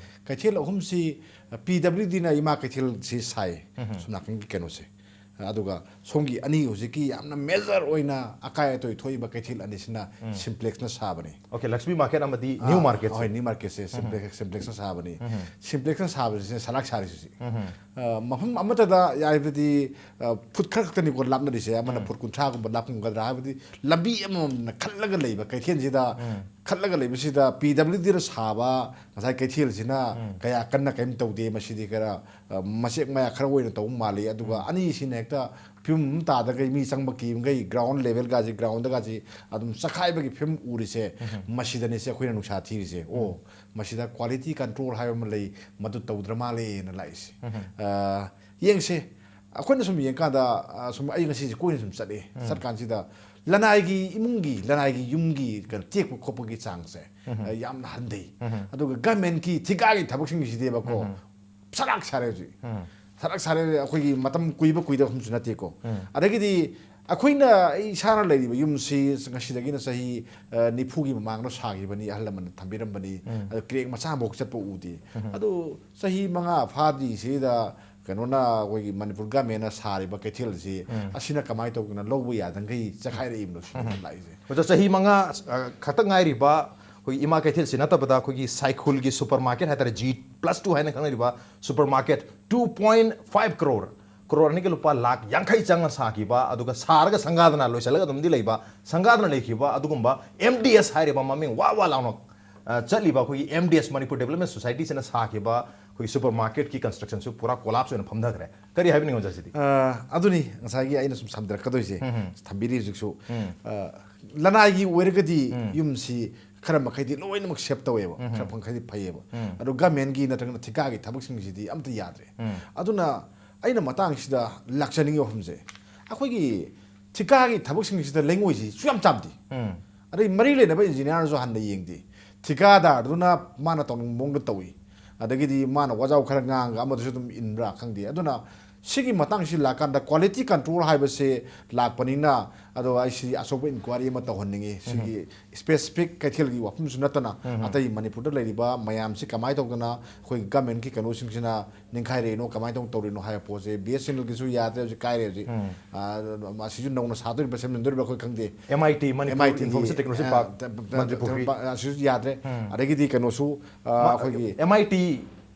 ꯀꯩꯊꯦꯜ ꯑꯍꯨꯝꯁꯤ, ꯑ, ꯄꯤ ꯗꯕ꯭ꯂꯤꯎ ꯗꯤꯅ ꯏꯃꯥ ꯀꯩꯊꯦꯜꯁꯤ ꯁꯥꯏ, ꯁꯣꯝ ꯅꯥꯀꯟꯒꯤ ꯀꯩꯅꯣꯁꯦ꯫ ꯑꯗꯨꯒ ꯁꯣꯝꯒꯤ ꯑꯅꯤ ꯍꯧꯖꯤꯛꯀꯤ ꯌꯥꯝꯅ ꯃꯦꯖꯔ ꯑꯣꯏꯅ ꯑꯀꯥꯏ ꯑꯇꯣꯏ ꯊꯣꯛꯏꯕ ꯀꯩꯊꯦꯜ ꯑꯅꯤꯁꯤꯅ ꯁꯤꯝꯄ꯭ꯂꯦꯛꯁꯅ ꯁꯥꯕꯅꯤ꯫ ꯑꯣꯀꯦ, ꯂꯛꯁꯃꯤ ꯃꯥꯔꯀꯦꯠ ꯑꯃꯗꯤ ꯅ꯭ꯌꯨ ꯑꯥ, ꯃꯥꯔꯀꯦꯠꯁꯦ꯫ ꯍꯣꯏ, ꯅ꯭ꯌꯨ ꯃꯥꯔꯀꯦꯠꯁꯦ ꯁꯤꯝꯄ꯭ꯂꯦꯛ-, ꯁꯤꯝꯄ꯭ꯂꯦꯛꯁꯅ ꯁꯥꯕꯅꯤ꯫ ꯁꯤꯝꯄ꯭ꯂꯦꯛꯁꯅ ꯁꯥꯕꯁꯤꯅ ꯁꯂꯥꯛ ꯁꯥꯔꯤꯁꯤ ꯍꯧꯖꯤꯛ꯫ ꯑ, ꯃꯐꯝ ꯑꯃꯠꯇꯗ ꯍꯥꯏꯕꯗꯤ, ꯑ, ꯐꯨꯠ ꯈꯔ ꯈꯛꯇꯅꯤꯀꯣ ꯂꯥꯞꯅꯔꯤꯁꯦ, ꯑꯃꯅ ꯐꯨꯠ ꯀꯨꯟꯊ꯭ꯔꯥꯒꯨꯝꯕ ꯂꯥꯞꯄꯝꯒꯗ꯭ꯔꯥ, ꯍꯥꯏꯕꯗꯤ ꯂꯝꯕꯤ ꯑꯃꯃꯝꯅ ꯈꯜꯂꯒ ꯂꯩꯕ ꯀꯩꯊꯦꯜꯁꯤꯗ, ꯈꯜꯂꯒ ꯂꯩꯕꯁꯤꯗ ꯄꯤ ꯗꯕ꯭ꯂꯤꯎ ꯗꯤꯅ ꯁꯥꯕ ꯉꯁꯥꯏ ꯀꯩꯊꯦꯜꯁꯤꯅ ꯀꯌꯥ ꯀꯟꯅ ꯀꯔꯤꯝ ꯇꯧꯗꯦ꯫ ꯃꯁꯤꯗꯤ ꯈꯔ, ꯑ, ꯃꯆꯦꯛ ꯃꯌꯥ ꯈꯔ ꯑꯣꯏꯅ ꯇꯧꯕ ꯃꯥꯜꯂꯤ꯫ ꯑꯗꯨꯒ ꯑꯅꯤꯁꯤꯅ ꯍꯦꯛꯇ ꯐꯤꯕꯝ ꯑꯃ ꯇꯥꯗꯈꯩ, ꯃꯤ ꯆꯪꯕ ꯀꯤꯕꯈꯩ, ꯒ꯭ꯔꯥꯎꯟ ꯂꯦꯚꯦꯜꯒꯥꯁꯦ, ꯒ꯭ꯔꯥꯎꯟꯗꯒꯥꯁꯦ ꯑꯗꯨꯝ ꯆꯈꯥꯏꯕꯒꯤ ꯐꯤꯕꯝ ꯎꯔꯤꯁꯦ꯫ ꯃꯁꯤꯗꯅꯤꯁꯦ ꯑꯩꯈꯣꯏꯅ ꯅꯨꯡꯁꯥ ꯊꯤꯔꯤꯁꯦ꯫ ꯑꯣ, ꯃꯁꯤꯗ ꯀ꯭ꯋꯥꯂꯤꯇꯤ ꯀꯟꯇ꯭ꯔꯣꯜ ꯍꯥꯏꯕ ꯑꯃ ꯂꯩ, ꯃꯗꯨ ꯇꯧꯗ꯭ꯔ ꯃꯥꯜꯂꯦꯅ ꯂꯥꯛꯏꯁꯦ꯫ ꯑ, ꯌꯦꯡꯁꯦ, ꯑꯩꯈꯣꯏꯅ ꯁꯨꯝ ꯌꯦꯡꯀꯥꯟꯗ, ꯑ, ꯁꯨꯝ ꯑꯩ ꯉꯁꯤꯁꯦ ꯀꯣꯏꯅ ꯁꯨꯝ ꯆꯠꯂꯦ꯫ ꯆꯠꯀꯥꯟꯁꯤꯗ ꯂꯅꯥꯏꯒꯤ ꯏꯃꯨꯡꯒꯤ, ꯂꯅꯥꯏꯒꯤ ꯌꯨꯝꯒꯤ ꯀꯩꯅꯣ ꯇꯦꯛꯄ ꯈꯣꯠꯄꯒꯤ ꯆꯥꯡꯁꯦ, ꯑ, ꯌꯥꯝꯅ ꯍꯟꯊꯩ꯫ ꯑꯗꯨꯒ ꯒꯃꯦꯟꯀꯤ ꯊꯤꯀꯥꯒꯤ ꯊꯕꯛꯁꯤꯡꯁꯤꯗꯤꯕꯀꯣ, ꯁꯂꯥꯛ ꯁꯥꯔꯦ ꯍꯧꯖꯤꯛ꯫ ꯁꯥꯔꯛ ꯁꯥꯔꯦ, ꯑꯩꯈꯣꯏꯒꯤ ꯃꯇꯝ ꯀꯨꯏꯕ ꯀꯨꯏꯗꯕ ꯃꯐꯝꯁꯨ ꯅꯠꯇꯦꯀꯣ꯫ ꯑꯗꯒꯤꯗꯤ ꯑꯩꯈꯣꯏꯅ, ꯑꯩ ꯏꯁꯥꯅ ꯂꯩꯔꯤꯕ ꯌꯨꯝꯁꯤ ꯉꯁꯤꯗꯒꯤꯅ ꯆꯍꯤ ꯑ, ꯅꯤꯐꯨꯒꯤ ꯃꯃꯥꯡꯗ ꯁꯥꯈꯤꯕꯅꯤ, ꯑꯍꯜ ꯂꯃꯟꯅ ꯊꯝꯕꯤꯔꯝꯕꯅꯤ꯫ ꯑꯗꯣ ꯀ꯭ꯔꯦꯛ ꯃꯆꯥ ꯑꯃꯐꯥꯎ ꯆꯠꯄ ꯎꯗꯦ꯫ ꯑꯗꯣ ꯆꯍꯤ ꯃꯉꯥ ꯐꯥꯗ꯭ꯔꯤꯁꯤꯗ ꯀꯩꯅꯣꯅ, ꯑꯩꯈꯣꯏꯒꯤ ꯃꯅꯤꯄꯨꯔ ꯒꯃꯦꯟꯅ ꯁꯥꯔꯤꯕ ꯀꯩꯊꯦꯜꯁꯤ ꯑꯁꯤꯅ ꯀꯃꯥꯏꯅ ꯇꯧꯗꯅ ꯂꯧꯕ ꯌꯥꯗꯈꯩ ꯆꯈꯥꯏꯔꯛꯏꯕꯅꯣ ꯁꯤꯅꯤ ꯂꯥꯛꯏꯁꯦ꯫ ꯑꯣꯖꯥ, ꯆꯍꯤ ꯃꯉꯥ ꯑ, ꯈꯛꯇ ꯉꯥꯏꯔꯤꯕ ꯑꯩꯈꯣꯏꯒꯤ ꯏꯃꯥ ꯀꯩꯊꯦꯜꯁꯤ ꯅꯠꯇꯕꯗ ꯑꯩꯈꯣꯏꯒꯤ ꯁꯥꯏꯈꯨꯜꯒꯤ ꯁꯨꯄꯔ ꯃꯥꯔꯀꯦꯠ ꯍꯥꯏꯇꯥꯔꯦ, ꯖꯤ ꯄ꯭ꯂꯁ ꯇꯨ ꯍꯥꯏꯅ ꯈꯪꯅꯔꯤꯕ super market, two point five crore, crore ꯑꯅꯤꯒ ꯂꯨꯄꯥ ꯂꯥꯈ ꯌꯥꯡꯈꯩ ꯆꯪꯅ ꯁꯥꯈꯤꯕ, ꯑꯗꯨꯒ ꯁꯥꯔꯒ ꯁꯪꯒꯥꯗꯅ ꯂꯣꯏꯁꯤꯜꯂꯒ ꯑꯗꯨꯝꯗꯤ ꯂꯩꯕ, ꯁꯪꯒꯥꯗꯅ ꯂꯩꯈꯤꯕ ꯑꯗꯨꯒꯨꯝꯕ ꯑꯦꯝ ꯗꯤ ꯑꯦꯁ ꯍꯥꯏꯔꯤꯕ ꯃꯃꯤꯡ ꯋꯥ ꯋꯥ ꯂꯥꯎꯅ ꯑ, ꯆꯠꯂꯤꯕ ꯑꯩꯈꯣꯏꯒꯤ M D S Manipur development ꯁꯣꯁꯥꯏꯇꯤꯁꯤꯅ ꯁꯥꯈꯤꯕ ꯑꯩꯈꯣꯏꯒꯤ ꯁꯨꯄꯔ ꯃꯥꯔꯀꯦꯠꯀꯤ ꯀꯟꯁꯇ꯭ꯔꯛꯁꯟꯁꯨ ꯄꯨꯔꯥ ꯀꯣꯂꯥꯞꯁ ꯑꯣꯏꯅ ꯐꯝꯊꯈ꯭ꯔꯦ꯫ ꯀꯔꯤ ꯍꯥꯏꯕꯤꯅꯤꯡꯉꯤ ꯑꯣꯖꯥ ꯁꯤꯗꯤ? ꯑ, ꯑꯗꯨꯅꯤ ꯉꯁꯥꯏꯒꯤ ꯑꯩꯅ ꯁꯨꯝ ꯁꯝꯗꯔꯛꯀꯗꯣꯏꯁꯦ꯫ ꯊꯝꯕꯤꯔꯤ ꯍꯧꯖꯤꯛꯁꯨ꯫ ꯑ, ꯂꯅꯥꯏꯒꯤ ꯑꯣꯏꯔꯒꯗꯤ ꯌꯨꯝꯁꯤ ꯈꯔ ꯃꯈꯩꯗꯤ ꯂꯣꯏꯅꯃꯛ ꯁꯦꯞ ꯇꯧꯋꯦꯕ, ꯈꯔ ꯃꯈꯩꯗꯤ ꯐꯩꯌꯦꯕ꯫ ꯑꯗꯣ ꯒꯃꯦꯟꯒꯤ ꯅꯠꯇ꯭ꯔꯒꯅ ꯊꯤꯀꯥꯒꯤ ꯊꯕꯛꯁꯤꯡꯁꯤꯗꯤ ꯑꯝꯇ ꯌꯥꯗ꯭ꯔꯦ꯫ ꯑꯗꯨꯅ ꯑꯩꯅ ꯃꯇꯥꯡꯁꯤꯗ ꯂꯥꯛꯆꯅꯤꯡꯉꯤꯕ ꯋꯥꯐꯝꯁꯦ, ꯑꯩꯈꯣꯏꯒꯤ ꯊꯤꯀꯥꯒꯤ ꯊꯕꯛꯁꯤꯡꯁꯤꯗ ꯂꯩꯉꯣꯏꯁꯤꯁꯨ ꯌꯥꯝ ꯆꯥꯝꯗꯦ꯫ ꯑꯗꯩ ꯃꯔꯤ ꯂꯩꯅꯕ ꯏꯟꯖꯤꯅꯤꯌꯥꯔꯁꯨ ꯍꯟꯅ ꯌꯦꯡꯗꯦ꯫ ꯊꯤꯀꯥꯗꯥꯔꯗꯨꯅ ꯃꯥꯅ ꯇꯧꯅꯤꯡꯕ ꯃꯑꯣꯡꯗ ꯇꯧꯏ꯫ ꯑꯗꯒꯤꯗꯤ ꯃꯥꯅ ꯋꯥꯖꯥꯎ ꯈꯔ ꯉꯥꯡꯉꯒ ꯑꯃꯗꯁꯨ ꯑꯗꯨꯝ ꯏꯟꯕ꯭ꯔꯥ ꯈꯪꯗꯦ꯫ ꯑꯗꯨꯅ ꯁꯤꯒꯤ ꯃꯇꯥꯡꯁꯤ ꯂꯥꯛꯀꯥꯟꯗ ꯀ꯭ꯋꯥꯂꯤꯇꯤ ꯀꯟꯇ꯭ꯔꯣꯜ ꯍꯥꯏꯕꯁꯦ ꯂꯥꯛꯄꯅꯤꯅ, ꯑꯗꯣ ꯑꯩ ꯁꯤ ꯑꯆꯧꯕ ꯏꯟꯀ꯭ꯋꯥꯏꯔꯤ ꯑꯃ ꯇꯧꯍꯟꯅꯤꯡꯉꯤ꯫ ꯁꯤꯒꯤ ꯁ꯭ꯄꯦꯁꯤꯐꯤꯛ ꯀꯩꯊꯦꯜꯒꯤ ꯋꯥꯐꯝꯁꯨ ꯅꯠꯇꯅ, ꯑꯇꯩ ꯃꯅꯤꯄꯨꯔꯗ ꯂꯩꯔꯤꯕ ꯃꯌꯥꯝꯁꯤ ꯀꯃꯥꯏꯅ ꯇꯧꯗꯅ ꯑꯩꯈꯣꯏꯒꯤ ꯒꯃꯦꯟꯒꯤ ꯀꯩꯅꯣꯁꯤꯡꯁꯤꯅ ꯅꯤꯡꯈꯥꯏꯔꯛꯏꯅꯣ, ꯀꯃꯥꯏꯅ ꯇꯧꯅ ꯇꯧꯔꯤꯅꯣ ꯍꯥꯏꯕ ꯄꯣꯠꯁꯦ ꯕꯤ ꯑꯦꯁ ꯑꯦꯟ ꯑꯦꯜꯒꯤꯁꯨ ꯌꯥꯗ꯭ꯔꯦ ꯍꯧꯖꯤꯛ, ꯀꯥꯏꯔꯦ ꯍꯧꯖꯤꯛ꯫ ꯑ, ꯑꯁꯤꯁꯨ ꯅꯧꯅ ꯁꯥꯗꯣꯔꯤꯕ꯭ꯔꯥ, ꯁꯦꯝꯖꯤꯟꯗꯣꯔꯤꯕ꯭ꯔꯥ ꯑꯩꯈꯣꯏ ꯈꯪꯗꯦ꯫ ꯑꯦꯝ ꯑꯥꯏ ꯇꯤ, ꯃꯅꯤꯄꯨꯔ ꯑꯦꯝ ꯑꯥꯏ ꯇꯤ, ꯏꯟꯐꯣꯔꯃꯦꯁꯟ ꯇꯦꯛꯅꯣꯂꯣꯖꯤ ꯑ, ꯄꯥꯔꯛ, ꯇ-, ꯇ-, ꯃꯟꯇ꯭ꯔꯤ ꯄꯨꯈ꯭ꯔꯤ꯫ ꯇ-, ꯑꯁꯤꯁꯨ ꯌꯥꯗ꯭ꯔꯦ꯫ ꯑꯗꯒꯤꯗꯤ ꯀꯩꯅꯣꯁꯨ, ꯑ, ꯑꯩꯈꯣꯏꯒꯤ ꯑꯦꯝ ꯑꯥꯏ ꯇꯤ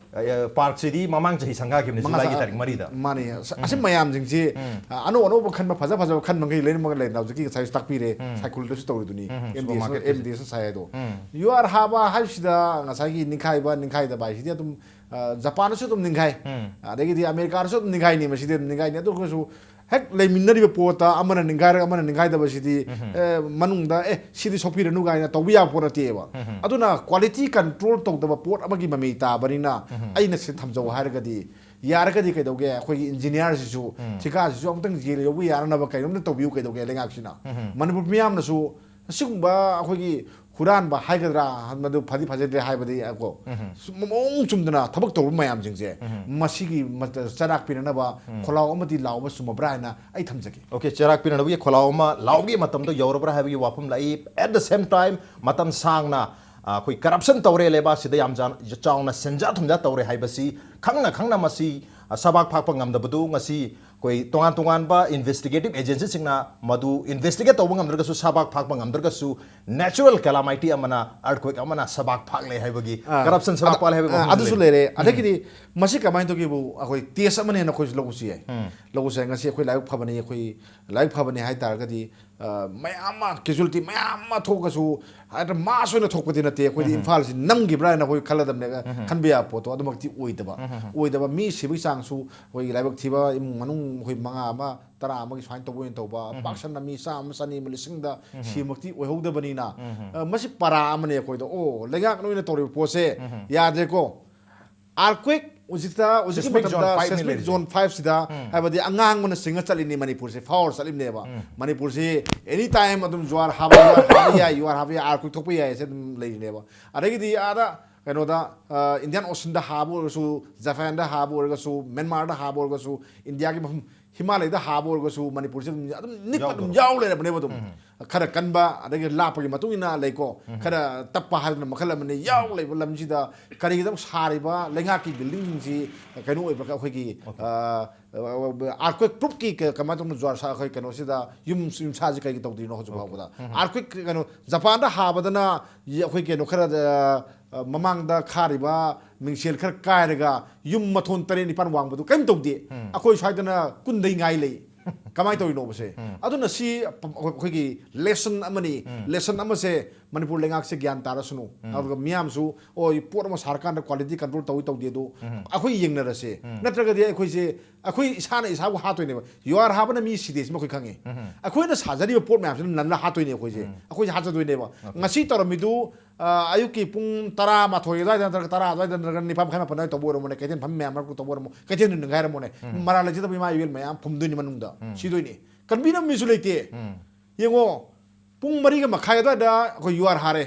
ꯄꯥꯔꯛꯁꯤꯗꯤ ꯃꯃꯥꯡ ꯆꯍꯤ ꯁꯪꯒꯥꯈꯤꯕꯅꯤ, ꯃꯉꯥ ꯖꯨꯂꯥꯏꯒꯤ ꯁꯪ-, ꯇꯥꯔꯤꯛ ꯃꯔꯤꯗ꯫ ꯃꯥꯅꯦ꯫ ꯑꯁ-, ꯑꯁꯤ ꯃꯌꯥꯝꯁꯤꯡꯁꯤ, ꯑ, ꯑꯅꯧ ꯑꯅꯧꯕ ꯈꯟꯕ, ꯐꯖ ꯐꯖꯕ ꯈꯟꯕ ꯃꯈꯩ ꯂꯩꯔꯝꯃꯒ ꯂꯩꯔꯦ꯫ ꯍꯧꯖꯤꯛꯀꯤ ꯉꯁꯥꯏꯁꯨ ꯇꯥꯛꯄꯤꯔꯦ, ꯁꯥꯏꯀꯨꯜꯗꯁꯨ ꯇꯧꯔꯤꯗꯨꯅꯤ, ꯑꯦꯝ ꯗꯤ ꯑꯦꯁ, ꯁꯨꯄꯔꯃꯥꯔꯀꯦꯠꯀꯤꯁꯦ꯫ ꯑꯦꯝ ꯗꯤ ꯑꯦꯁ ꯁꯥꯏ ꯍꯥꯏꯗꯣ꯫ ꯌꯨ ꯑꯥꯔ ꯍꯥꯕ ꯍꯥꯏꯕꯁꯤꯗ ꯉꯁꯥꯏꯒꯤ ꯅꯤꯡꯈꯥꯏꯕ, ꯅꯤꯡꯈꯥꯏꯗꯕ ꯍꯥꯏꯁꯤꯗꯤ ꯑꯗꯨꯝ, ꯑ, ꯖꯄꯥꯟꯗꯁꯨ ꯑꯗꯨꯝ ꯅꯤꯡꯈꯥꯏ, ꯑꯗꯒꯤꯗꯤ ꯑꯃꯦꯔꯤꯀꯥꯗꯁꯨ ꯑꯗꯨꯝ ꯅꯤꯡꯈꯥꯏꯅꯤ, ꯃꯁꯤꯗꯤ ꯑꯗꯨꯝ ꯅꯤꯡꯈꯥꯏꯅꯤ꯫ ꯑꯗꯨ ꯑꯣꯏꯔꯒꯁꯨ ꯍꯦꯛ ꯂꯩꯃꯤꯟꯅꯔꯤꯕ ꯄꯣꯠꯇ ꯑꯃꯅ ꯅꯤꯡꯈꯥꯏꯔꯒ ꯑꯃꯅ ꯅꯤꯡꯈꯥꯏꯗꯕꯁꯤꯗꯤ, ꯑꯦ, ꯃꯅꯨꯡꯗ, "ꯑꯦ, ꯁꯤꯗꯤ ꯁꯣꯛꯄꯤꯔꯅꯨ" ꯀꯥꯏꯅ ꯇꯧꯕ ꯌꯥꯕ ꯄꯣꯠ ꯅꯠꯇꯦꯕ꯫ ꯑꯗꯨꯅ ꯀ꯭ꯋꯥꯂꯤꯇꯤ ꯀꯟꯇ꯭ꯔꯣꯜ ꯇꯧꯗꯕ ꯄꯣꯠ ꯑꯃꯒꯤ ꯃꯃꯤ ꯇꯥꯕꯅꯤꯅ, ꯑꯩꯅ ꯁꯤ ꯊꯝꯖꯧ ꯍꯥꯏꯔꯒꯗꯤ, ꯌꯥꯔꯒꯗꯤ ꯀꯩꯗꯧꯒꯦ, ꯑꯩꯈꯣꯏꯒꯤ ꯏꯟꯖꯤꯅꯤꯌꯥꯔꯁꯤꯁꯨ, ꯊꯤꯀꯥꯁꯤꯁꯨ ꯑꯃꯨꯛꯇꯪ ꯌꯦꯡ ꯂꯧꯕ ꯌꯥꯅꯅꯕ ꯀꯩꯅꯣꯝꯇ ꯇꯧꯕꯤꯌꯨ ꯀꯩꯗꯧꯒꯦ ꯂꯩꯉꯥꯛꯁꯤꯅ꯫ ꯃꯅꯤꯄꯨꯔ ꯃꯤꯌꯥꯝꯅꯁꯨ ꯑꯁꯤꯒꯨꯝꯕ ꯑꯩꯈꯣꯏꯒꯤ ꯍꯨꯔꯥꯟꯕ ꯍꯥꯏꯒꯗ꯭ꯔꯥ, ꯃꯗꯨ ꯐꯗꯤ ꯐꯖꯗ꯭ꯔꯦ ꯍꯥꯏꯕꯗꯤ ꯀꯣ, ꯁꯨꯝ ꯃꯑꯣꯡ ꯆꯨꯝꯗꯅ ꯊꯕꯛ ꯇꯧꯕ ꯃꯌꯥꯝꯁꯤꯡꯁꯦ, ꯃꯁꯤꯒꯤ ꯃꯇ-, ꯆꯔꯥꯛ ꯄꯤꯅꯅꯕ ꯈꯣꯜꯂꯥꯎ ꯑꯃꯗꯤ ꯂꯥꯎꯕ ꯆꯨꯝꯃꯕ꯭ꯔꯥ ꯍꯥꯏꯅ ꯑꯩ ꯊꯝꯖꯒꯦ꯫ ꯑꯣꯀꯦ, ꯆꯩꯔꯥꯛ ꯄꯤꯅꯅꯕꯒꯤ ꯈꯣꯜꯂꯥꯎ ꯑꯃ ꯂꯥꯎꯕꯒꯤ ꯃꯇꯝꯗꯣ ꯌꯧꯔꯕ꯭ꯔꯥ ꯍꯥꯏꯕꯒꯤ ꯋꯥꯐꯝ ꯂꯥꯛꯏ꯫ At the same time, ꯃꯇꯝ ꯁꯥꯡꯅ, ꯑ, ꯑꯩꯈꯣꯏ ꯀꯔꯞꯁꯟ ꯇꯧꯔꯦ, ꯂꯩꯕꯥꯛꯁꯤꯗ ꯌꯥꯝ ꯆꯥꯎꯅ ꯁꯦꯟꯖꯥ ꯊꯨꯝꯖꯥ ꯇꯧꯔꯦ ꯍꯥꯏꯕꯁꯤ ꯈꯪꯅ ꯈꯪꯅ ꯃꯁꯤ, ꯑ, ꯁꯕꯥꯛ ꯐꯥꯛꯄ ꯉꯝꯗꯕꯗꯨ ꯉꯁꯤ ꯑꯩꯈꯣꯏ ꯇꯣꯉꯥꯟ ꯇꯣꯉꯥꯟꯕ ꯏꯟꯚꯦꯁꯇꯤꯒꯦꯇꯤꯚ ꯑꯦꯖꯦꯟꯁꯤꯁꯤꯡꯅ ꯃꯗꯨ ꯏꯟꯚꯦꯁꯇꯤꯒꯦꯠ ꯇꯧꯕ ꯉꯝꯗ꯭ꯔꯒꯁꯨ, ꯁꯕꯥꯛ ꯐꯥꯛꯄ ꯉꯝꯗ꯭ꯔꯒꯁꯨ, natural calamity ꯑꯃꯅ, earthquake ꯑꯃꯅ ꯁꯕꯥꯛ ꯐꯥꯛꯂꯦ ꯍꯥꯏꯕꯒꯤ, ꯑꯥ, ꯀꯔꯞꯁꯟ ꯁꯕꯥꯛ ꯑꯗ-, ꯄꯥꯛꯂꯦ ꯍꯥꯏꯕꯒꯤ ꯑꯥ, ꯋꯥꯐꯝꯁꯨ ꯑꯗꯨꯁꯨ ꯂꯩꯔꯦ꯫ ꯂꯩꯔꯦ꯫ ꯑꯗꯒꯤꯗꯤ ꯃꯁꯤ ꯀꯃꯥꯏꯅ ꯇꯧꯒꯦꯕꯨ, ꯑꯩꯈꯣꯏ ꯇꯦꯁ ꯑꯃꯅꯦꯅ ꯑꯩꯈꯣꯏꯁꯨ ꯂꯧꯕꯁꯨ ꯌꯥꯏ꯫ ꯂꯧꯕꯁꯨ ꯌꯥꯏ꯫ ꯉꯁꯤ ꯑꯩꯈꯣꯏ ꯂꯥꯏꯕꯛ ꯐꯕꯅꯤ, ꯑꯩꯈꯣꯏ ꯂꯥꯏꯕꯛ ꯐꯕꯅꯤ ꯍꯥꯏ ꯇꯥꯔꯒꯗꯤ, ꯑ, ꯃꯌꯥꯝ ꯑꯃ, ꯀꯦꯖꯨꯋꯦꯂꯤꯇꯤ ꯃꯌꯥꯝ ꯑꯃ ꯊꯣꯛꯑꯁꯨ, ꯍꯦꯛꯇ ꯃꯥꯁ ꯑꯣꯏꯅ ꯊꯣꯛꯄꯗꯤ ꯅꯠꯇꯦ꯫ ꯑꯩꯈꯣꯏꯗꯤ ꯏꯝꯐꯥꯜꯁꯤ ꯅꯝꯈꯤꯕ꯭ꯔꯥ ꯍꯥꯏꯅ ꯑꯩꯈꯣꯏ ꯈꯜꯂꯗꯕꯅꯦ, ꯈꯟꯕ ꯌꯥꯕ ꯄꯣꯠꯇꯣ ꯑꯗꯨꯃꯛꯇꯤ ꯑꯣꯏꯗꯕ꯫ ꯑꯣꯏꯗꯕ꯫ ꯃꯤ ꯁꯤꯕꯒꯤ ꯆꯥꯡꯁꯨ ꯑꯩꯈꯣꯏꯒꯤ ꯂꯥꯏꯕꯛ ꯊꯤꯕ ꯏꯃꯨꯡ ꯃꯅꯨꯡ ꯑꯩꯈꯣꯏ ꯃꯉꯥ ꯑꯃ, ꯇꯔꯥ ꯑꯃꯒꯤ ꯁꯨꯃꯥꯏꯅ ꯇꯧꯕ ꯑꯣꯏꯅ ꯇꯧꯕ, ꯄꯥꯛꯁꯟꯅ ꯃꯤ ꯆꯥꯝꯃ, ꯆꯅꯤ ꯑꯃ, ꯂꯤꯁꯤꯡꯗ ꯁꯤꯃꯛꯇꯤ ꯑꯣꯏꯍꯧꯗꯕꯅꯤꯅ, ꯑ, ꯃꯁꯤ ꯄꯔꯥ ꯑꯃꯅꯦ ꯑꯩꯈꯣꯏꯗ, ꯑꯣ, ꯂꯩꯉꯥꯛꯅ ꯑꯣꯏꯅ ꯇꯧꯔꯤꯕ ꯄꯣꯠꯁꯦ ꯌꯥꯗ꯭ꯔꯦꯀꯣ꯫ Earthquake ꯍꯧꯖꯤꯛꯇ, ꯍꯧꯖꯤꯛꯀꯤ Seismic zone ꯃꯇꯝꯗ five ꯅꯤ seismic ꯂꯩꯔꯤꯁꯦ꯫ Zone five ꯁꯤꯗ, ꯍꯥꯏꯕꯗꯤ ꯑꯉꯥꯡꯕꯅ ꯆꯤꯡꯉ ꯆꯠꯂꯤꯅꯤ ꯃꯅꯤꯄꯨꯔꯁꯦ, ꯐꯥꯎꯔ ꯆꯠꯂꯤꯕꯅꯦꯕ꯫ ꯃꯅꯤꯄꯨꯔꯁꯤ any time ꯑꯗꯨꯝ ꯖꯨꯋꯥꯔ ꯍꯥꯕ ꯌꯥꯏ, ꯍꯥꯕ ꯌꯥꯏ, ꯖꯨꯋꯥꯔ ꯍꯥꯕ ꯌꯥꯏ, earthquake ꯊꯣꯛꯄ ꯌꯥꯏ ꯍꯥꯏꯁꯦ ꯑꯗꯨꯝ ꯂꯩꯔꯤꯅꯦꯕ꯫ ꯑꯗꯒꯤꯗꯤ ꯑꯥꯗ ꯀꯩꯅꯣꯗ, ꯑ, Indian Oceanꯗ ꯍꯥꯕ ꯑꯣꯏꯔꯒꯁꯨ, ꯖꯄꯥꯟꯗ ꯍꯥꯕ ꯑꯣꯏꯔꯒꯁꯨ, ꯃ꯭ꯌꯥꯟꯃꯥꯔꯗ ꯍꯥꯕ ꯑꯣꯏꯔꯒꯁꯨ, ꯏꯟꯗꯤꯌꯥꯒꯤ ꯃꯐꯝ ꯍꯤꯃꯥꯂꯌꯗ ꯍꯥꯕ ꯑꯣꯏꯔꯒꯁꯨ ꯃꯅꯤꯄꯨꯔꯁꯦ ꯑꯗꯨꯝ, ꯑꯗꯨꯝ ꯅꯤꯛꯄ ꯑꯗꯨꯝ ꯌꯥꯎꯗꯕ꯫ ꯌꯥꯎ ꯂꯩꯔꯕꯅꯦꯕ ꯑꯗꯨꯝ꯫ ꯈꯔ ꯀꯟꯕ, ꯑꯗꯒꯤ ꯂꯥꯞꯄꯒꯤ ꯃꯇꯨꯡ ꯏꯟꯅ ꯂꯩꯀꯣ꯫ ꯈꯔ ꯇꯞꯄ ꯍꯥꯏꯕꯗꯨꯅ ꯃꯈꯜ ꯑꯃꯅꯤ꯫ ꯌꯥꯎ ꯂꯩꯕ ꯂꯝꯁꯤꯗ ꯀꯔꯤꯒꯤꯗꯃꯛ ꯁꯥꯔꯤꯕ ꯂꯩꯉꯥꯛꯀꯤ buildingꯁꯤꯡꯁꯤ ꯀꯩꯅꯣ ꯑꯣꯏꯕ꯭ꯔꯥ, ꯑꯩꯈꯣꯏꯒꯤ, ꯑ, earthquake proofꯀꯤ ꯀ-, ꯀꯃꯥꯏꯅ ꯇꯧꯅ ꯖꯨꯋꯥꯔ ꯁꯥ-, ꯑꯩꯈꯣꯏ ꯀꯩꯅꯣꯁꯤꯗ ꯌꯨꯝ, ꯌꯨꯝꯁꯥꯁꯤ ꯀꯩꯒꯤ ꯇꯧꯗ꯭ꯔꯤꯅꯣ ꯍꯧꯖꯤꯛ ꯐꯥꯎꯕꯗ? Earthquake ꯀꯩꯅꯣ ꯖꯄꯥꯟꯗ ꯍꯥꯕꯗꯅ ꯌ-, ꯑꯩꯈꯣꯏ ꯀꯩꯅꯣ ꯈꯔ, ꯑ, ꯑ, ꯃꯃꯥꯡꯗ ꯈꯥꯔꯤꯕ ꯃꯤꯡꯁꯦꯜ ꯈꯔ ꯀꯥꯏꯔꯒ ꯌꯨꯝ ꯃꯊꯣꯟ ꯇꯔꯦꯠ ꯅꯤꯄꯥꯟ ꯋꯥꯡꯕꯗꯨ ꯀꯔꯤꯝ ꯇꯧꯗꯦ꯫ ꯑꯩꯈꯣꯏ ꯁ꯭ꯋꯥꯏꯗꯅ ꯀꯨꯟꯗꯩ ꯉꯥꯏ ꯂꯩ꯫ ꯀꯃꯥꯏꯅ ꯇꯧꯔꯤꯅꯣꯕꯁꯦ? ꯑꯗꯨꯅ ꯁꯤ ꯄ-, ꯑꯩꯈꯣꯏꯒꯤ lesson ꯑꯃꯅꯤ꯫ Lesson ꯑꯃꯁꯦ ꯃꯅꯤꯄꯨꯔ ꯂꯩꯉꯥꯛꯁꯦ ꯒ꯭ꯌꯥꯟ ꯇꯥꯔꯁꯅꯨ꯫ ꯑꯗꯨꯒ ꯃꯤꯌꯥꯝꯁꯨ, ꯑꯣ, ꯄꯣꯠ ꯑꯃ ꯁꯥꯔꯀꯥꯟꯗ quality control ꯇꯧꯏ ꯇꯧꯗꯦ ꯑꯗꯨ ꯑꯩꯈꯣꯏ ꯌꯦꯡꯅꯔꯁꯦ꯫ ꯅꯠꯇ꯭ꯔꯒꯗꯤ ꯑꯩꯈꯣꯏꯁꯦ, ꯑꯩꯈꯣꯏ ꯏꯁꯥꯅ ꯏꯁꯥꯕꯨ ꯍꯥꯠꯇꯣꯏꯅꯦꯕ꯫ ꯖꯨꯋꯥꯔ ꯍꯥꯕꯅ ꯃꯤ ꯁꯤꯗꯦ ꯁꯤꯃ ꯑꯩꯈꯣꯏ ꯈꯪꯉꯤ꯫ ꯑꯩꯈꯣꯏꯅ ꯁꯥꯖꯔꯤꯕ ꯄꯣꯠ ꯃꯌꯥꯝꯁꯤꯅ ꯅꯜꯂ ꯍꯥꯠꯇꯣꯏꯅꯦ ꯑꯩꯈꯣꯏꯁꯦ꯫ ꯑꯩꯈꯣꯏꯁꯦ ꯍꯥꯠꯆꯗꯣꯏꯅꯦꯕ꯫ ꯉꯁꯤ ꯇꯧꯔꯝꯃꯤꯗꯨ, ꯑ, ꯑꯌꯨꯛꯀꯤ ꯄꯨꯡ ꯇꯔꯥꯃꯥꯊꯣꯏ ꯑꯗꯨꯋꯥꯏꯗ ꯅꯠꯇ꯭ꯔꯒ ꯇꯔꯥ ꯑꯗꯨꯋꯥꯏꯗ ꯅꯠꯇ꯭ꯔꯒ ꯅꯤꯄꯥꯟ ꯃꯈꯥꯏ ꯃꯥꯄꯟ ꯑꯗꯨꯋꯥꯏꯗ ꯇꯧꯕ ꯑꯣꯏꯔꯝꯃꯣꯅꯦ, ꯀꯩꯊꯦꯜ ꯐꯝꯃꯤ ꯃꯌꯥꯝ ꯃꯔꯛꯇ ꯇꯧꯕ ꯑꯣꯏꯔꯝꯃꯣ, ꯀꯩꯊꯦꯜꯗꯨ ꯅꯤꯡꯒꯥꯏꯔꯝꯃꯣꯅꯦ꯫ ꯃꯔꯥꯜ ꯂꯩꯖꯗꯕ ꯏꯃꯥ ꯏꯕꯦꯜ ꯃꯌꯥꯝ ꯐꯨꯝꯗꯣꯏꯅꯤ ꯃꯅꯨꯡꯗ꯫ ꯁꯤꯗꯣꯏꯅꯤ꯫ ꯀꯟꯕꯤꯅꯕ ꯃꯤꯁꯨ ꯂꯩꯇꯦ꯫ ꯌꯦꯡꯉꯣ, ꯄꯨꯡ ꯃꯔꯤꯒ ꯃꯈꯥꯏ ꯑꯗꯨꯋꯥꯏꯗ ꯑꯩꯈꯣꯏ ꯌꯨ ꯑꯥꯔ ꯍꯥꯔꯦ,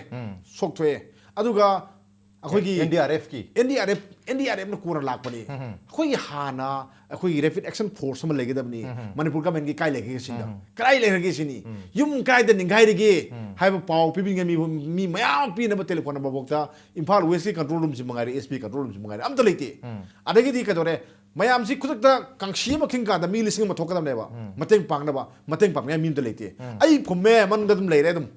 ꯁꯣꯛꯊꯣꯛꯑꯦ꯫ ꯑꯗꯨꯒ ꯑꯩꯈꯣꯏꯒꯤ ꯑꯦꯟ ꯗꯤ ꯑꯥꯔ ꯑꯦꯐꯀꯤ N D R F, N D R ꯑꯦꯐꯅ ꯀꯣꯟꯅ ꯂꯥꯛꯄꯅꯤ꯫ ꯑꯩꯈꯣꯏꯒꯤ ꯍꯥꯟꯅ ꯑꯩꯈꯣꯏꯒꯤ ꯔꯦꯄꯤꯗ ꯑꯦꯛꯁꯟ ꯐꯣꯔꯁ ꯑꯃ ꯂꯩꯒꯗꯕꯅꯤ꯫ ꯃꯅꯤꯄꯨꯔ ꯒꯚꯔꯟꯃꯦꯟꯒꯤ ꯀꯥꯏ ꯂꯩꯈ꯭ꯔꯒꯦ ꯁꯤꯅ? ꯀꯗꯥꯏ ꯂꯩꯈ꯭ꯔꯒꯦ ꯁꯤꯅꯤ? ꯌꯨꯝ ꯀꯥꯏꯗ ꯅꯤꯡꯈꯥꯏꯔꯒꯦ ꯍꯥꯏꯕ ꯄꯥꯎ ꯄꯤꯕꯤꯅꯤꯡꯉꯥꯏ ꯃꯤ, ꯃꯤ ꯃꯌꯥꯝ ꯄꯤꯅꯕ ꯇꯦꯂꯤꯐꯣꯟ ꯅꯝꯕꯔꯐꯥꯎꯗ ꯏꯝꯐꯥꯜ ꯋꯦꯁꯀꯤ ꯀꯟꯇ꯭ꯔꯣꯜ ꯔꯨꯝꯁꯤ ꯃꯉꯥꯏꯔꯦ, ꯑꯦꯁ ꯄꯤ ꯀꯟꯇ꯭ꯔꯣꯜ ꯔꯨꯝꯁꯤ ꯃꯉꯥꯏꯔꯦ, ꯑꯝꯇ ꯂꯩꯇꯦ꯫ ꯑꯗꯒꯤꯗꯤ ꯀꯩꯗꯧꯔꯦ? ꯃꯌꯥꯝꯁꯤ ꯈꯨꯗꯛꯇ ꯀꯥꯡꯁꯤ ꯑꯃ ꯈꯤꯡ ꯀꯥꯟꯗ ꯃꯤ ꯂꯤꯁꯤꯡ ꯑꯃ ꯊꯣꯛꯀꯗꯕꯅꯦꯕ ꯃꯇꯦꯡ ꯄꯥꯡꯅꯕ, ꯃꯇꯦꯡ ꯄꯥꯡꯅꯤꯡꯉꯥꯏ ꯃꯤ ꯑꯝꯇ ꯂꯩꯇꯦ꯫ ꯑꯩ ꯐꯨꯝꯃꯦ ꯃꯅꯨꯡꯗ ꯑꯗꯨꯝ ꯂꯩꯔꯦ ꯑꯗꯨꯝ꯫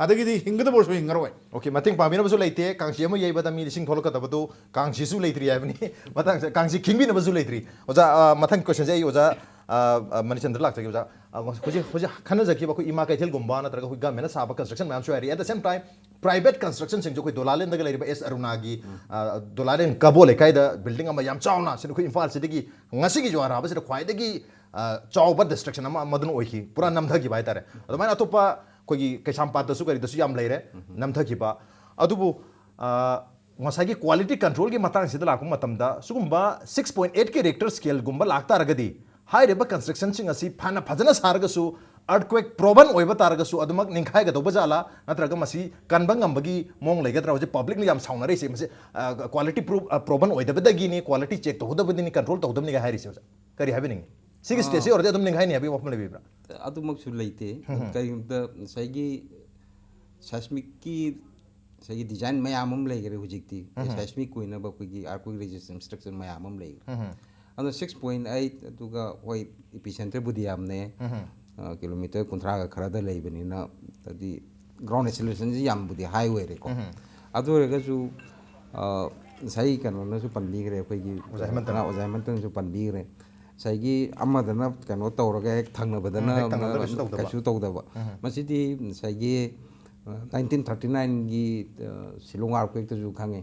ꯑꯗꯒꯤꯗꯤ ꯍꯤꯡꯒꯗꯕ ꯑꯣꯏꯔꯁꯨ ꯍꯤꯡꯉꯔꯣꯏ꯫ ꯑꯣꯀꯦ, ꯃꯇꯦꯡ ꯄꯥꯡꯕꯤꯅꯕꯁꯨ ꯂꯩꯇꯦ, ꯀꯥꯡꯁꯤ ꯑꯃ ꯌꯩꯕꯗ ꯃꯤ ꯂꯤꯁꯤꯡ ꯊꯣꯛꯂꯛꯀꯗꯕꯗꯨ ꯀꯥꯡꯁꯤꯁꯨ ꯂꯩꯇ꯭ꯔꯤ ꯍꯥꯏꯕꯅꯤ꯫ ꯃꯇꯥꯡꯁꯦ ꯀꯥꯡꯁꯤ ꯈꯤꯡꯕꯤꯅꯕꯁꯨ ꯂꯩꯇ꯭ꯔꯤ꯫ ꯑꯣꯖꯥ, ꯑ, ꯃꯊꯪ ꯀꯣꯏꯁꯟꯁꯦ ꯑꯩ ꯑꯣꯖꯥ, ꯑ, ꯑ, ꯃꯅꯤꯆꯟꯗ꯭ꯔ ꯂꯥꯛꯆꯒꯦ꯫ ꯑꯣꯖꯥ, ꯑ, ꯍꯧꯖꯤꯛ, ꯍꯧꯖꯤꯛ ꯈꯟꯅꯖꯈꯤꯕ ꯑꯩꯈꯣꯏ ꯏꯃꯥ ꯀꯩꯊꯦꯜꯒꯨꯝꯕ ꯅꯠꯇ꯭ꯔꯒ ꯑꯩꯈꯣꯏ ꯒꯃꯦꯟꯅ ꯁꯥꯕ ꯀꯟꯁꯇ꯭ꯔꯛꯁꯟ ꯃꯌꯥꯝꯁꯨ ꯍꯥꯏꯔꯤ꯫ At the same time, private ꯀꯟꯁꯇ꯭ꯔꯛꯁꯟꯁꯤꯡꯁꯨ ꯑꯩꯈꯣꯏ ꯗꯣꯂꯥꯂꯦꯟꯗꯒ ꯂꯩꯔꯤꯕ ꯑꯦꯁ ꯑꯔꯨꯅꯥꯒꯤ, ꯑ, ꯗꯣꯂꯥꯂꯦꯟ ꯀꯕꯣ ꯂꯩꯀꯥꯏꯗ ꯕꯤꯜꯗꯤꯡ ꯑꯃ ꯌꯥꯝ ꯆꯥꯎꯅ, ꯁꯤꯗ ꯑꯩꯈꯣꯏ ꯏꯝꯐꯥꯜꯁꯤꯗꯒꯤ ꯉꯁꯤꯒꯤ ꯖꯨꯍꯥꯔ ꯍꯥꯕꯁꯤꯗ ꯈ꯭ꯋꯥꯏꯗꯒꯤ, ꯑ, ꯆꯥꯎꯕ ꯗꯤꯁꯇ꯭ꯔꯛꯁꯟ ꯑꯃ ꯃꯗꯨꯅ ꯑꯣꯏꯈꯤ, ꯄꯨꯔꯥ ꯅꯝꯊꯈꯤꯕ ꯍꯥꯏꯇꯥꯔꯦ꯫ ꯑꯗꯨꯃꯥꯏꯅ ꯑꯇꯣꯞꯄ ꯑꯩꯈꯣꯏꯒꯤ ꯀꯩꯁꯥꯝꯄꯥꯠꯇꯁꯨ ꯀꯔꯤꯗꯁꯨ ꯌꯥꯝ ꯂꯩꯔꯦ ꯅꯝꯊꯈꯤꯕ꯫ ꯑꯗꯨꯕꯨ, ꯑ, ꯉꯁꯥꯏꯒꯤ ꯀ꯭ꯋꯥꯂꯤꯇꯤ ꯀꯟꯇ꯭ꯔꯣꯜꯒꯤ ꯃꯇꯥꯡꯁꯤꯗ ꯂꯥꯛꯄ ꯃꯇꯝꯗ, ꯁꯤꯒꯨꯝꯕ ꯁꯤꯛꯁ ꯄꯣꯏꯟ ꯑꯩꯠꯀꯤ ꯔꯤꯛꯇꯔ ꯁ꯭ꯀꯦꯜꯒꯨꯝꯕ ꯂꯥꯛꯇꯥꯔꯒꯗꯤ, ꯍꯥꯏꯔꯤꯕ ꯀꯟꯁꯇ꯭ꯔꯛꯁꯟꯁꯤꯡ ꯑꯁꯤ ꯐꯅ ꯐꯖꯅ ꯁꯥꯔꯒꯁꯨ, ꯑꯥꯔꯠꯀ꯭ꯋꯦꯛ ꯄ꯭ꯔꯣꯕꯟ ꯑꯣꯏꯕ ꯇꯥꯔꯒꯁꯨ, ꯑꯗꯨꯃꯛ ꯅꯤꯡꯈꯥꯏꯒꯗꯧꯕ ꯖꯥꯠꯂꯥ, ꯅꯠꯇ꯭ꯔꯒ ꯃꯁꯤ ꯀꯟꯕ ꯉꯝꯕꯒꯤ ꯃꯑꯣꯡ ꯂꯩꯒꯗ꯭ꯔꯥ? ꯍꯧꯖꯤꯛ ꯄꯕ꯭ꯂꯤꯛꯅ ꯌꯥꯝ ꯁꯥꯎꯅꯔꯤꯁꯦ ꯃꯁꯤ, ꯑ, ꯀ꯭ꯋꯥꯂꯤꯇꯤ ꯄ꯭ꯔꯨꯞ, ꯑ, ꯄ꯭ꯔꯣꯕꯟ ꯑꯣꯏꯗꯕꯗꯒꯤꯅꯤ, ꯀ꯭ꯋꯥꯂꯤꯇꯤ ꯆꯦꯛ ꯇꯧꯍꯧꯗꯕꯗꯒꯤꯅꯤ, ꯀꯟꯇ꯭ꯔꯣꯜ ꯇꯧꯍꯧꯗꯕꯅꯤꯒ ꯍꯥꯏꯔꯤꯁꯦ, ꯑꯣꯖꯥ꯫ ꯀꯔꯤ ꯍꯥꯏꯕꯤꯅꯤꯡꯉꯤ? ꯁꯤꯒꯤ ꯁ꯭ꯇꯦꯖꯁꯤ ꯌꯧꯔꯗꯤ ꯑꯗꯨꯝ ꯅꯤꯡꯈꯥꯏꯅꯤ ꯍꯥꯏꯕꯒꯤ ꯋꯥꯐꯝ ꯂꯩꯕꯤꯕ꯭ꯔꯥ? ꯑꯗꯨꯃꯛꯁꯨ ꯂꯩꯇꯦ꯫ ꯀꯔꯤꯒꯨꯝꯕꯗ ꯉꯁꯥꯏꯒꯤ ꯁꯥꯏꯁꯃꯤꯛꯀꯤ, ꯉꯁꯥꯏꯒꯤ ꯗꯤꯖꯥꯏꯟ ꯃꯌꯥꯝ ꯑꯃ ꯂꯩꯈ꯭ꯔꯦ ꯍꯧꯖꯤꯛꯇꯤ꯫ ꯁꯥꯏꯁꯃꯤꯛ ꯑꯣꯏꯅꯕ ꯑꯩꯈꯣꯏꯒꯤ ꯑꯥꯔꯠꯀ꯭ꯋꯦꯛ ꯔꯦꯖꯤꯁꯇꯦꯟꯁ ꯁ꯭ꯇ꯭ꯔꯛꯆꯔ ꯃꯌꯥꯝ ꯑꯃ ꯂꯩꯈ꯭ꯔꯦ꯫ ꯑꯗꯣ ꯁꯤꯛꯁ ꯄꯣꯏꯟ ꯑꯩꯠ, ꯑꯗꯨꯒ ꯍꯣꯏ, ꯏꯄꯤ ꯁꯦꯟꯇꯔꯕꯨꯗꯤ ꯌꯥꯝꯅ, ꯑ, ꯀꯤꯂꯣꯃꯤꯇꯔ ꯀꯨꯟꯊ꯭ꯔꯥꯒ ꯈꯔꯗ ꯂꯩꯕꯅꯤꯅ, ꯍꯥꯏꯗꯤ ꯒ꯭ꯔꯥꯎꯟ ꯑꯦꯁꯤꯂꯦꯁꯟꯁꯤ ꯌꯥꯝꯕꯨꯗꯤ ꯍꯥꯏ ꯑꯣꯏꯔꯦꯀꯣ꯫ ꯑꯗꯨ ꯑꯣꯏꯔꯒꯁꯨ, ꯑ, ꯉꯁꯥꯏ ꯀꯩꯅꯣꯅꯁꯨ ꯄꯟꯕꯤꯈ꯭ꯔꯦ, ꯑꯩꯈꯣꯏꯒꯤ ꯑꯣꯖꯥ ꯍꯦꯃꯟꯇꯅ꯫ ꯑꯣꯖꯥ ꯍꯦꯃꯟꯇꯅꯁꯨ ꯄꯟꯕꯤꯈ꯭ꯔꯦ꯫ ꯉꯁꯥꯏꯒꯤ ꯑꯃꯗꯅ ꯀꯩꯅꯣ ꯇꯧꯔꯒ ꯍꯦꯛ ꯊꯪꯅꯕꯗꯅ ꯎꯝ, ꯍꯦꯛ ꯊꯪꯅꯕꯗ ꯀꯩꯁꯨ ꯇꯧꯗꯕ꯫ ꯀꯩꯁꯨ ꯇꯧꯗꯕ꯫ ꯃꯁꯤꯗꯤ ꯉꯁꯥꯏꯒꯤ, ꯑ, ꯅꯥꯏꯟꯇꯤꯟ ꯊꯥꯔꯇꯤ ꯅꯥꯏꯟꯒꯤ, ꯑ, ꯁꯤꯂꯣꯡ ꯑꯥꯔꯠꯀ꯭ꯋꯦꯛꯇꯁꯨ ꯈꯪꯉꯦ꯫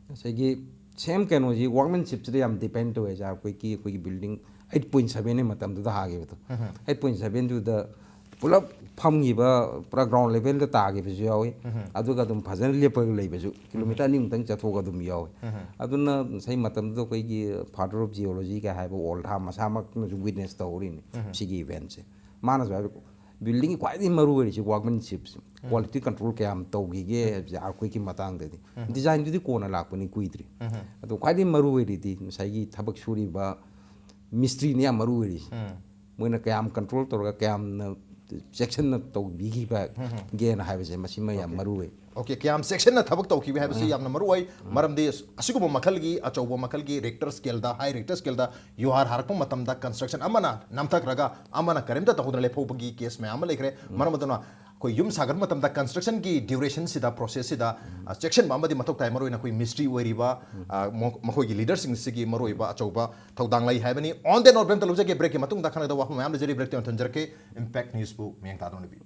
ꯉꯁꯥꯏꯒꯤ ꯁꯦꯝ ꯀꯩꯅꯣꯁꯤ ꯋꯥꯔꯛꯃꯦꯟꯁꯤꯞꯁꯤꯗ ꯌꯥꯝ ꯗꯤꯄꯦꯟ ꯇꯧꯋꯦ, ꯑꯣꯖꯥ꯫ ꯑꯩꯈꯣꯏꯒꯤ, ꯑꯩꯈꯣꯏꯒꯤ ꯕꯤꯜꯗꯤꯡ ꯑꯩꯠ ꯄꯣꯏꯟ ꯁꯕꯦꯟꯅꯤ ꯃꯇꯝꯗꯨꯗ ꯍꯥꯈꯤꯕꯗꯣ꯫ ꯑꯩꯠ ꯄꯣꯏꯟ ꯁꯕꯦꯟꯗꯨꯗ ꯄꯨꯂꯞ ꯐꯝꯈꯤꯕ, ꯄꯨꯔꯥ ꯒ꯭ꯔꯥꯎꯟ ꯂꯦꯚꯦꯜꯗ ꯇꯥꯈꯤꯕꯁꯨ ꯌꯥꯎꯏ꯫ ꯑꯗꯨꯒ ꯑꯗꯨꯝ ꯐꯖꯅ ꯂꯦꯞꯄꯒ ꯂꯩꯕꯁꯨ, ꯀꯤꯂꯣꯃꯤꯇꯔ ꯑꯅꯤꯃꯨꯛꯇꯪ ꯆꯠꯊꯣꯛꯑꯒ ꯑꯗꯨꯝ ꯌꯥꯎꯏ꯫ ꯑꯗꯨꯅ ꯉꯁꯥꯏ ꯃꯇꯝꯗꯨꯗ ꯑꯩꯈꯣꯏꯒꯤ ꯐꯥꯗꯔ ꯑꯣꯐ ꯖꯤꯑꯣꯂꯣꯖꯤꯒ ꯍꯥꯏꯕ ꯑꯣꯜ ꯊꯥ ꯃꯁꯥꯃꯛꯅꯁꯨ ꯋꯤꯠꯅꯦꯁ ꯇꯧꯔꯤꯅꯤ ꯁꯤꯒꯤ ꯏꯚꯦꯟꯠꯁꯦ꯫ ꯃꯥꯅꯁꯨ ꯍꯥꯏꯕ, ꯕꯤꯜꯗꯤꯡꯒꯤ ꯈ꯭ꯋꯥꯏꯗꯒꯤ ꯃꯔꯨ ꯑꯣꯏꯔꯤꯁꯤ ꯋꯥꯔꯛꯃꯦꯟꯁꯤꯞꯁꯦ, ꯀ꯭ꯋꯥꯂꯤꯇꯤ ꯀꯟꯇ꯭ꯔꯣꯜ ꯀꯌꯥꯝ ꯇꯧꯈꯤꯒꯦ ꯍꯥꯏꯕꯁꯦ, ꯑꯥꯔꯠꯀ꯭ꯋꯦꯛꯀꯤ ꯃꯇꯥꯡꯗꯗꯤ꯫ ꯗꯤꯖꯥꯏꯟꯗꯨꯗꯤ ꯀꯣꯟꯅ ꯂꯥꯛꯄꯅꯤ, ꯀꯨꯏꯗ꯭ꯔꯤ꯫ ꯑꯗꯣ ꯈ꯭ꯋꯥꯏꯗꯒꯤ ꯃꯔꯨ ꯑꯣꯏꯔꯤꯗꯤ ꯉꯁꯥꯏꯒꯤ ꯊꯕꯛ ꯁꯨꯔꯤꯕ ꯃꯤꯁꯇ꯭ꯔꯤꯅ ꯌꯥꯝ ꯃꯔꯨ ꯑꯣꯏꯔꯤꯁꯦ꯫ ꯃꯣꯏꯅ ꯀꯌꯥꯝ ꯀꯟꯇ꯭ꯔꯣꯜ ꯇꯧꯔꯒ ꯀꯌꯥꯝꯅ ꯆꯦꯛꯁꯤꯟꯅ ꯇꯧꯕꯤꯈꯤꯕꯒꯦꯅ ꯍꯥꯏꯕꯁꯦ, ꯃꯁꯤꯃ ꯌꯥꯝ ꯃꯔꯨ ꯑꯣꯏ꯫ ꯑꯣꯀꯦ, ꯀꯌꯥꯝ ꯆꯦꯛꯁꯤꯟꯅ ꯊꯕꯛ ꯇꯧꯈꯤꯕ ꯍꯥꯏꯕꯁꯤ ꯌꯥꯝꯅ ꯃꯔꯨ ꯑꯣꯏ꯫ ꯃꯔꯝꯗꯤ ꯑꯁꯤꯒꯨꯝꯕ ꯃꯈꯜꯒꯤ, ꯑꯆꯧꯕ ꯃꯈꯜꯒꯤ ꯔꯦꯛꯇꯔ ꯁ꯭ꯀꯦꯜꯗ, ꯍꯥꯏ ꯔꯦꯛꯇꯔ ꯁ꯭ꯀꯦꯜꯗ ꯌꯨꯍꯥꯔ ꯍꯥꯔꯛꯄ ꯃꯇꯝꯗ ꯀꯟꯁꯇ꯭ꯔꯛꯁꯟ ꯑꯃꯅ ꯅꯝꯊꯈ꯭ꯔꯒ ꯑꯃꯅ ꯀꯔꯤꯝꯇ ꯇꯧꯍꯧꯗꯅ ꯂꯦꯞꯍꯧꯕꯒꯤ ꯀꯦꯁ ꯃꯌꯥꯝ ꯑꯃ ꯂꯩꯈ꯭ꯔꯦ꯫ ꯃꯔꯝ ꯑꯗꯨꯅ ꯑꯩꯈꯣꯏ ꯌꯨꯝ ꯁꯥꯒꯠꯄ ꯃꯇꯝꯗ ꯀꯟꯁꯇ꯭ꯔꯛꯁꯟꯒꯤ ꯗ꯭ꯌꯨꯔꯦꯁꯟꯁꯤꯗ, ꯄ꯭ꯔꯣꯁꯦꯁꯁꯤꯗ, ꯑ, ꯆꯦꯛꯁꯤꯟꯕ ꯑꯃꯗꯤ ꯃꯊꯧ ꯇꯥꯏ꯫ ꯃꯔꯨꯑꯣꯏꯅ ꯑꯩꯈꯣꯏ ꯃꯤꯁꯇ꯭ꯔꯤ ꯑꯣꯏꯔꯤꯕ, ꯑ, ꯃꯈꯣ-, ꯃꯈꯣꯏꯒꯤ ꯂꯤꯗꯔꯁꯤꯡꯁꯤꯒꯤ ꯃꯔꯨꯑꯣꯏꯕ ꯑꯆꯧꯕ ꯊꯧꯗꯥꯡ ꯂꯩ ꯍꯥꯏꯕꯅꯤ꯫ On that note, ꯕ꯭ꯔꯦꯛ ꯑꯃꯇ ꯂꯧꯖꯒꯦ꯫ ꯕ꯭ꯔꯦꯛꯀꯤ ꯃꯇꯨꯡꯗ ꯈꯟꯅꯒꯗꯕ ꯋꯥꯐꯝ ꯃꯌꯥꯝ ꯂꯩꯖꯔꯤ꯫ ꯕ꯭ꯔꯦꯛꯇ ꯑꯣꯏꯅ ꯊꯝꯖꯔꯛꯀꯦ꯫ ꯏꯝꯄꯦꯛ ꯅ꯭ꯌꯨꯁꯄꯨ ꯃꯤꯠꯌꯦꯡ ꯇꯥꯗꯨꯅ ꯂꯩꯕꯤꯌꯨ꯫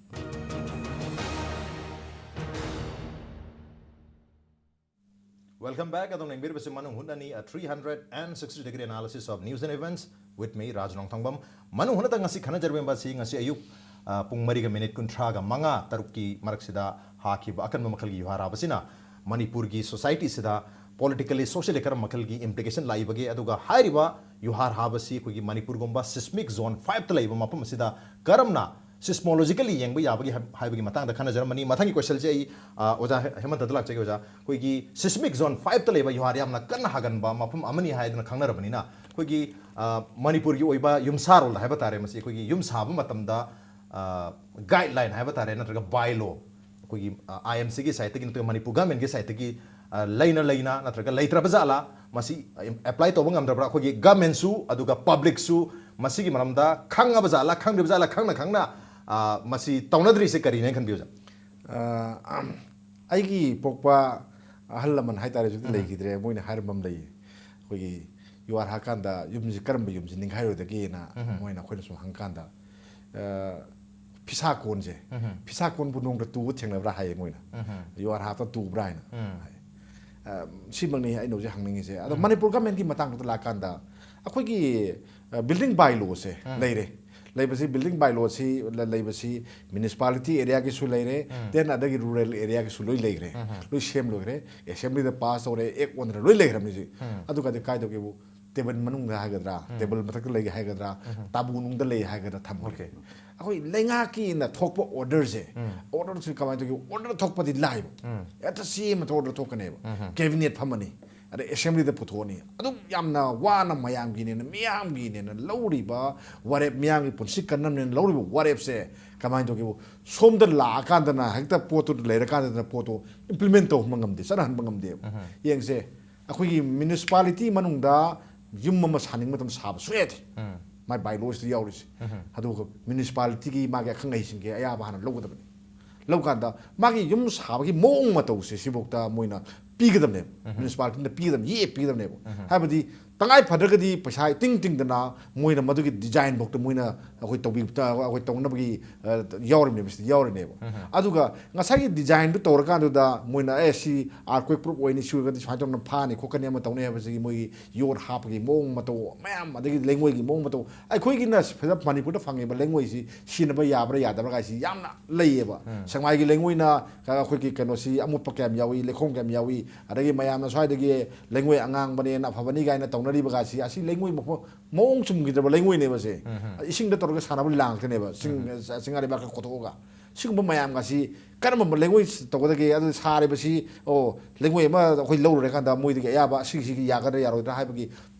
Welcome back. ꯑꯗꯣꯝꯅ ꯌꯦꯡꯕꯤꯔꯤꯕꯁꯤ ꯃꯅꯨꯡ ꯍꯨꯠꯅꯅꯤ, a three hundred and sixty degree analysis of news and events with me, ꯔꯥꯖ ꯅꯣꯡꯊꯣꯡꯕꯝ꯫ ꯃꯅꯨꯡ ꯍꯨꯠꯅꯗ ꯉꯁꯤ ꯈꯟꯅꯖꯔꯤꯕ ꯑꯁꯤ ꯉꯁꯤ ꯑꯌꯨꯛ, ꯑ, ꯄꯨꯡ ꯃꯔꯤꯒ ꯃꯤꯅꯤꯠ ꯀꯨꯟꯊ꯭ꯔꯥꯒ ꯃꯉꯥ, ꯇꯔꯨꯛꯀꯤ ꯃꯔꯛꯁꯤꯗ ꯍꯥꯈꯤꯕ ꯑꯀꯟꯕ ꯃꯈꯜꯒꯤ ꯌꯨꯍꯥꯔ ꯍꯥꯕꯁꯤꯅ ꯃꯅꯤꯄꯨꯔꯒꯤ ꯁꯣꯁꯥꯏꯇꯤꯁꯤꯗ politically, socially ꯀꯔꯝꯕ ꯃꯈꯜꯒꯤ implication ꯂꯥꯛꯏꯕꯒꯦ, ꯑꯗꯨꯒ ꯍꯥꯏꯔꯤꯕ ꯌꯨꯍꯥꯔ ꯍꯥꯕꯁꯤ ꯑꯩꯈꯣꯏꯒꯤ ꯃꯅꯤꯄꯨꯔꯒꯨꯝꯕ seismic zone five ꯇ ꯂꯩꯕ ꯃꯐꯝ ꯑꯁꯤꯗ ꯀꯔꯝꯅ seismologically ꯌꯦꯡꯕ ꯌꯥꯕꯒꯦ ꯍꯥꯏ-, ꯍꯥꯏꯕꯒꯤ ꯃꯇꯥꯡꯗ ꯈꯟꯅꯖꯔꯝꯕꯅꯤ꯫ ꯃꯊꯪꯒꯤ ꯀꯣꯏꯁꯟꯁꯦ ꯑꯩ, ꯑ, ꯑꯣꯖꯥ ꯍꯦ-, ꯍꯦꯃꯟꯇꯗ ꯂꯥꯛꯆꯒꯦ ꯑꯣꯖꯥ꯫ ꯑꯩꯈꯣꯏꯒꯤ seismic zone five ꯇ ꯂꯩꯕ ꯌꯨꯍꯥꯔ ꯌꯥꯝꯅ ꯀꯟꯅ ꯍꯥꯒꯟꯕ ꯃꯐꯝ ꯑꯃꯅꯤ ꯍꯥꯏꯗꯨꯅ ꯈꯪꯅꯔꯕꯅꯤꯅ, ꯑꯩꯈꯣꯏꯒꯤ, ꯑ, ꯃꯅꯤꯄꯨꯔꯒꯤ ꯑꯣꯏꯕ ꯌꯨꯝꯁꯥꯔꯣꯜꯗ ꯍꯥꯏꯕ ꯇꯥꯔꯦ, ꯃꯁꯤ ꯑꯩꯈꯣꯏꯒꯤ ꯌꯨꯝ ꯁꯥꯕ ꯃꯇꯝꯗ, ꯑ, guideline ꯍꯥꯏꯕ ꯇꯥꯔꯦ, ꯅꯠꯇ꯭ꯔꯒ by law, ꯑꯩꯈꯣꯏꯒꯤ, ꯑ, IMC ꯒꯤ side ꯇꯒꯤ ꯅꯠꯇ꯭ꯔꯒ ꯃꯅꯤꯄꯨꯔ government ꯀꯤ side ꯇꯒꯤ, ꯑ, ꯂꯩꯅ ꯂꯩꯅ ꯅꯠꯇ꯭ꯔꯒ ꯂꯩꯇ꯭ꯔꯕ ꯖꯥꯠꯂꯥ, ꯃꯁꯤ apply ꯇꯧꯕ ꯉꯝꯗ꯭ꯔꯕ꯭ꯔꯥ? ꯑꯩꯈꯣꯏꯒꯤ government ꯁꯨ ꯑꯗꯨꯒ public ꯁꯨ ꯃꯁꯤꯒꯤ ꯃꯔꯝꯗ ꯈꯪꯉꯕ ꯖꯥꯠꯂꯥ, ꯈꯪꯗ꯭ꯔꯤꯕ ꯖꯥꯠꯂꯥ, ꯈꯪꯅ ꯈꯪꯅ, ꯑ, ꯃꯁꯤ ꯇꯧꯅꯗ꯭ꯔꯤꯁꯦ ꯀꯔꯤꯅꯦꯅ ꯈꯟꯕꯤ, ꯑꯣꯖꯥ? ꯑ, ꯑꯩꯒꯤ ꯄꯣꯛꯄ ꯑꯍꯜ ꯂꯃꯟ ꯍꯥꯏꯇꯥꯔꯦ, ꯍꯧꯖꯤꯛꯇꯤ ꯂꯩꯈꯤꯗ꯭ꯔꯦ, ꯃꯣꯏꯅ ꯍꯥꯏꯔꯝꯕ ꯑꯃ ꯂꯩꯌꯦ꯫ ꯑꯩꯈꯣꯏꯒꯤ ꯌꯨꯍꯥꯔ ꯍꯥꯀꯥꯟꯗ ꯌꯨꯝꯁꯤ ꯀꯔꯝꯕ ꯌꯨꯝꯁꯤ ꯅꯤꯡꯈꯥꯏꯔꯣꯏꯗꯒꯦꯅ ꯃꯣꯏꯅ ꯑꯩꯈꯣꯏꯅ ꯁꯨꯝ ꯍꯪꯀꯥꯟꯗ, ꯑ, ꯐꯤꯁꯥ ꯀꯣꯟꯁꯦ, ꯐꯤꯁꯥ ꯀꯣꯟꯕꯨ ꯅꯣꯡꯗ ꯇꯨꯕ ꯊꯦꯡꯅꯕ꯭ꯔꯥ ꯍꯥꯏꯌꯦ ꯃꯣꯏꯅ꯫ ꯌꯨꯍꯥꯔ ꯍꯥꯞꯇ ꯇꯨꯕ꯭ꯔꯥ ꯍꯥꯏꯅ ꯍꯥꯏ꯫ ꯑ, ꯁꯤꯃꯛꯅꯤ ꯑꯩꯅ ꯍꯧꯖꯤꯛ ꯍꯪꯅꯤꯡꯉꯤꯁꯦ꯫ ꯑꯗꯣ ꯃꯅꯤꯄꯨꯔ government ꯀꯤ ꯃꯇꯥꯡꯗ ꯂꯥꯛꯀꯥꯟꯗ ꯑꯩꯈꯣꯏꯒꯤ, ꯑ, building by law ꯁꯦ ꯂꯩꯔꯦ꯫ ꯂꯩꯕꯁꯤ building by law ꯁꯤ ꯂ-, ꯂꯩꯕꯁꯤ municipality area ꯒꯤꯁꯨ ꯂꯩꯔꯦ, then ꯑꯗꯒꯤ rural area ꯒꯤꯁꯨ ꯂꯣꯏ ꯂꯩꯈ꯭ꯔꯦ, ꯂꯣꯏ ꯁꯦꯝ ꯂꯣꯏꯈ꯭ꯔꯦ, assembly ꯗ pass ꯇꯧꯔꯦ, act ꯑꯣꯟꯗꯅ ꯂꯣꯏ ꯂꯩꯈ꯭ꯔꯕꯅꯤ ꯍꯧꯖꯤꯛ꯫ ꯑꯗꯨꯒꯗꯤ ꯀꯥꯏꯗꯧꯒꯦꯕꯨ ꯇꯦꯕꯜ ꯃꯅꯨꯡꯗ ꯍꯥꯏꯒꯗ꯭ꯔꯥ, ꯇꯦꯕꯜ ꯃꯊꯛꯇ ꯂꯩꯒꯦ ꯍꯥꯏꯒꯗ꯭ꯔꯥ, ꯇꯥꯕꯨ ꯅꯨꯡꯗ ꯂꯩ ꯍꯥꯏꯒꯗ꯭ꯔꯥ ꯊꯝꯒꯦ꯫ ꯑꯩꯈꯣꯏ ꯂꯩꯉꯥꯛꯀꯤ ꯑꯣꯏꯅ ꯊꯣꯛꯄ ꯑꯣꯔꯗꯔꯁꯦ, ꯑꯣꯔꯗꯔꯁꯦ ꯀꯃꯥꯏꯅ ꯇꯧꯒꯦ? ꯑꯣꯔꯗꯔ ꯊꯣꯛꯄꯗꯤ ꯂꯥꯏꯕ, ꯍꯦꯛꯇ ꯁꯤ ꯑꯃ ꯑꯣꯔꯗꯔ ꯊꯣꯛꯀꯅꯦꯕ꯫ ꯀꯦꯕꯤꯅꯦꯠ ꯐꯝꯃꯅꯤ, ꯑꯗꯩ ꯑꯦꯁꯦꯝꯕ꯭ꯂꯤꯗ ꯄꯨꯊꯣꯛꯑꯅꯤ꯫ ꯑꯗꯨꯝ ꯌꯥꯝꯅ ꯋꯥꯅ ꯃꯌꯥꯝꯒꯤꯅꯦꯅ, ꯃꯤꯌꯥꯝꯒꯤꯅꯦꯅ ꯂꯧꯔꯤꯕ ꯋꯥꯔꯦꯞ, ꯃꯤꯌꯥꯝꯒꯤ ꯄꯨꯟꯁꯤ ꯀꯟꯅꯕꯅꯦꯅ ꯂꯧꯔꯤꯕ ꯋꯥꯔꯦꯞꯁꯦ ꯀꯃꯥꯏꯅ ꯇꯧꯒꯦꯕꯨ, ꯁꯣꯝꯗ ꯂꯥꯛꯑꯀꯥꯟꯗꯅ ꯍꯦꯛꯇ ꯄꯣꯠꯇꯨ ꯂꯩꯔꯀꯥꯟꯗꯅ ꯄꯣꯠꯇꯨ ꯏꯝꯄ꯭ꯂꯤꯃꯦꯟ ꯇꯧꯍꯟꯕ ꯉꯝꯗꯦ, ꯆꯠꯅꯍꯟꯕ ꯉꯝꯗꯦꯕ꯫ ꯌꯦꯡꯁꯦ, ꯑꯩꯈꯣꯏꯒꯤ ꯃ꯭ꯌꯨꯅꯤꯁꯤꯄꯥꯂꯤꯇꯤ ꯃꯅꯨꯡꯗ ꯌꯨꯝ ꯑꯃ ꯁꯥꯅꯤꯡꯕ ꯃꯇꯝꯗ ꯁꯥꯕ ꯁꯨꯡꯌꯥ ꯌꯥꯗꯦ꯫ ꯃꯥꯏ ꯕꯥꯏꯂꯣꯁꯤꯗ ꯌꯥꯎꯔꯤꯁꯦ꯫ ꯑꯗꯨꯒ ꯃ꯭ꯌꯨꯅꯤꯁꯤꯄꯥꯂꯤꯇꯤꯒꯤ ꯃꯥꯒꯤ ꯑꯈꯪ ꯑꯍꯩꯁꯤꯡꯒꯤ ꯑꯌꯥꯕ ꯍꯥꯟꯅ ꯂꯧꯒꯗꯕꯅꯤ꯫ ꯂꯧꯀꯥꯟꯗ ꯃꯥꯒꯤ ꯌꯨꯝ ꯁꯥꯕꯒꯤ ꯃꯑꯣꯡ ꯃꯇꯧꯁꯦ ꯁꯤꯐꯥꯎꯗ ꯃꯣꯏꯅ ꯄꯤꯒꯗꯕꯅꯦꯕ꯫ ꯃ꯭ꯌꯨꯅꯤꯁꯤꯄꯥꯂꯤꯇꯤꯅ ꯄꯤꯒꯗꯕꯅꯤ, ꯌꯦꯛꯑ ꯄꯤꯒꯗꯕꯅꯦꯕ꯫ ꯍꯥꯏꯕꯗꯤ ꯇꯉꯥꯏ ꯐꯗ꯭ꯔꯒꯗꯤ ꯄꯩꯁꯥ ꯏꯇꯤꯡ ꯇꯤꯡꯗꯅ ꯃꯣꯏꯅ ꯃꯗꯨꯒꯤ ꯗꯤꯖꯥꯏꯟ ꯐꯥꯎꯗ ꯃꯣꯏꯅ ꯑꯩꯈꯣꯏ ꯇꯧꯕꯤ-, ꯑꯩꯈꯣꯏ ꯇꯧꯅꯕꯒꯤ, ꯑ, ꯌꯥꯎꯔꯤꯕꯅꯦꯕ, ꯁꯤꯗ ꯌꯥꯎꯔꯤꯅꯦꯕ꯫ ꯑꯗꯨꯒ ꯉꯁꯥꯏꯒꯤ ꯗꯤꯖꯥꯏꯟꯗꯨ ꯇꯧꯔꯀꯥꯟꯗꯨꯗ ꯃꯣꯏꯅ, "ꯑꯦ, ꯁꯤ ꯑꯥꯔꯠꯀ꯭ꯋꯦꯛ ꯄ꯭ꯔꯨꯞ ꯑꯣꯏꯅꯤ, ꯁꯤ ꯑꯣꯏꯔꯒꯗꯤ ꯁꯨꯃꯥꯏꯅ ꯇꯧꯅ ꯐꯥꯅꯤ ꯈꯣꯠꯀꯅꯤ, ꯑꯃ ꯇꯧꯅꯤ" ꯍꯥꯏꯕꯁꯤꯒꯤ ꯃꯣꯏꯒꯤ ꯌꯣꯠ ꯍꯥꯞꯄꯒꯤ ꯃꯑꯣꯡ ꯃꯇꯧ ꯃꯌꯥꯝ, ꯑꯗꯒꯤ ꯂꯩꯉꯣꯏꯒꯤ ꯃꯑꯣꯡ ꯃꯇꯧ, ꯑꯩꯈꯣꯏꯒꯤꯅ ꯐꯖ ꯃꯅꯤꯄꯨꯔꯗ ꯐꯪꯉꯤꯕ ꯂꯩꯉꯣꯏꯁꯤ ꯁꯤꯖꯤꯟꯅꯕ ꯌꯥꯕ꯭ꯔꯥ ꯌꯥꯗꯕ꯭ꯔꯥ ꯀꯥꯏꯁꯤ ꯌꯥꯝꯅ ꯂꯩꯌꯦꯕ꯫ ꯁꯦꯛꯃꯥꯏꯒꯤ ꯂꯩꯉꯣꯏꯅ ꯑꯩꯈꯣꯏꯒꯤ ꯀꯩꯅꯣꯁꯤ ꯑꯃꯣꯠꯄ ꯀꯌꯥꯝ ꯌꯥꯎꯏ, ꯂꯩꯈꯣꯝ ꯀꯌꯥꯝ ꯌꯥꯎꯏ, ꯑꯗꯒꯤ ꯃꯌꯥꯝꯅ ꯁ꯭ꯋꯥꯏꯗꯒꯤ ꯂꯩꯉꯣꯏ ꯑꯉꯥꯡꯕꯅꯦꯅ ꯑꯐꯕꯅꯤ ꯀꯥꯏꯅ ꯇꯧꯅꯔꯤꯕ ꯀꯥꯏꯁꯤ, ꯑꯁꯤ ꯂꯩꯉꯣꯏ ꯃꯐꯝ ꯃꯑꯣꯡ ꯆꯨꯝꯈꯤꯗ꯭ꯔꯕ ꯂꯩꯉꯣꯏꯅꯦꯕ ꯁꯦ꯫ ꯏꯁꯤꯡꯗ ꯇꯧꯔꯒ ꯁꯥꯟꯅꯕ ꯂꯤꯂꯥ ꯉꯥꯛꯇꯅꯦꯕ꯫ ꯆꯤꯡ, ꯆꯤꯡꯉꯥ ꯂꯩꯕꯥꯛꯀ ꯀꯣꯊꯣꯛꯑꯒ꯫ ꯁꯤꯒꯨꯝꯕ ꯃꯌꯥꯝꯒꯁꯤ ꯀꯔꯝꯕ ꯂꯩꯉꯣꯏ ꯇꯧꯒꯗꯒꯦ? ꯑꯗꯨ ꯁꯥꯔꯤꯕꯁꯤ, ꯑꯣ, ꯂꯩꯉꯣꯏ ꯑꯃ ꯑꯩꯈꯣꯏ ꯂꯧꯔꯨꯔꯀꯥꯟꯗ ꯃꯣꯏꯗꯒꯤ ꯑꯌꯥꯕ ꯑꯁꯤꯒꯤꯁꯤꯒꯤ ꯌꯥꯒꯗ꯭ꯔꯥ ꯌꯥꯔꯣꯏꯗ꯭ꯔꯥ ꯍꯥꯏꯕꯒꯤ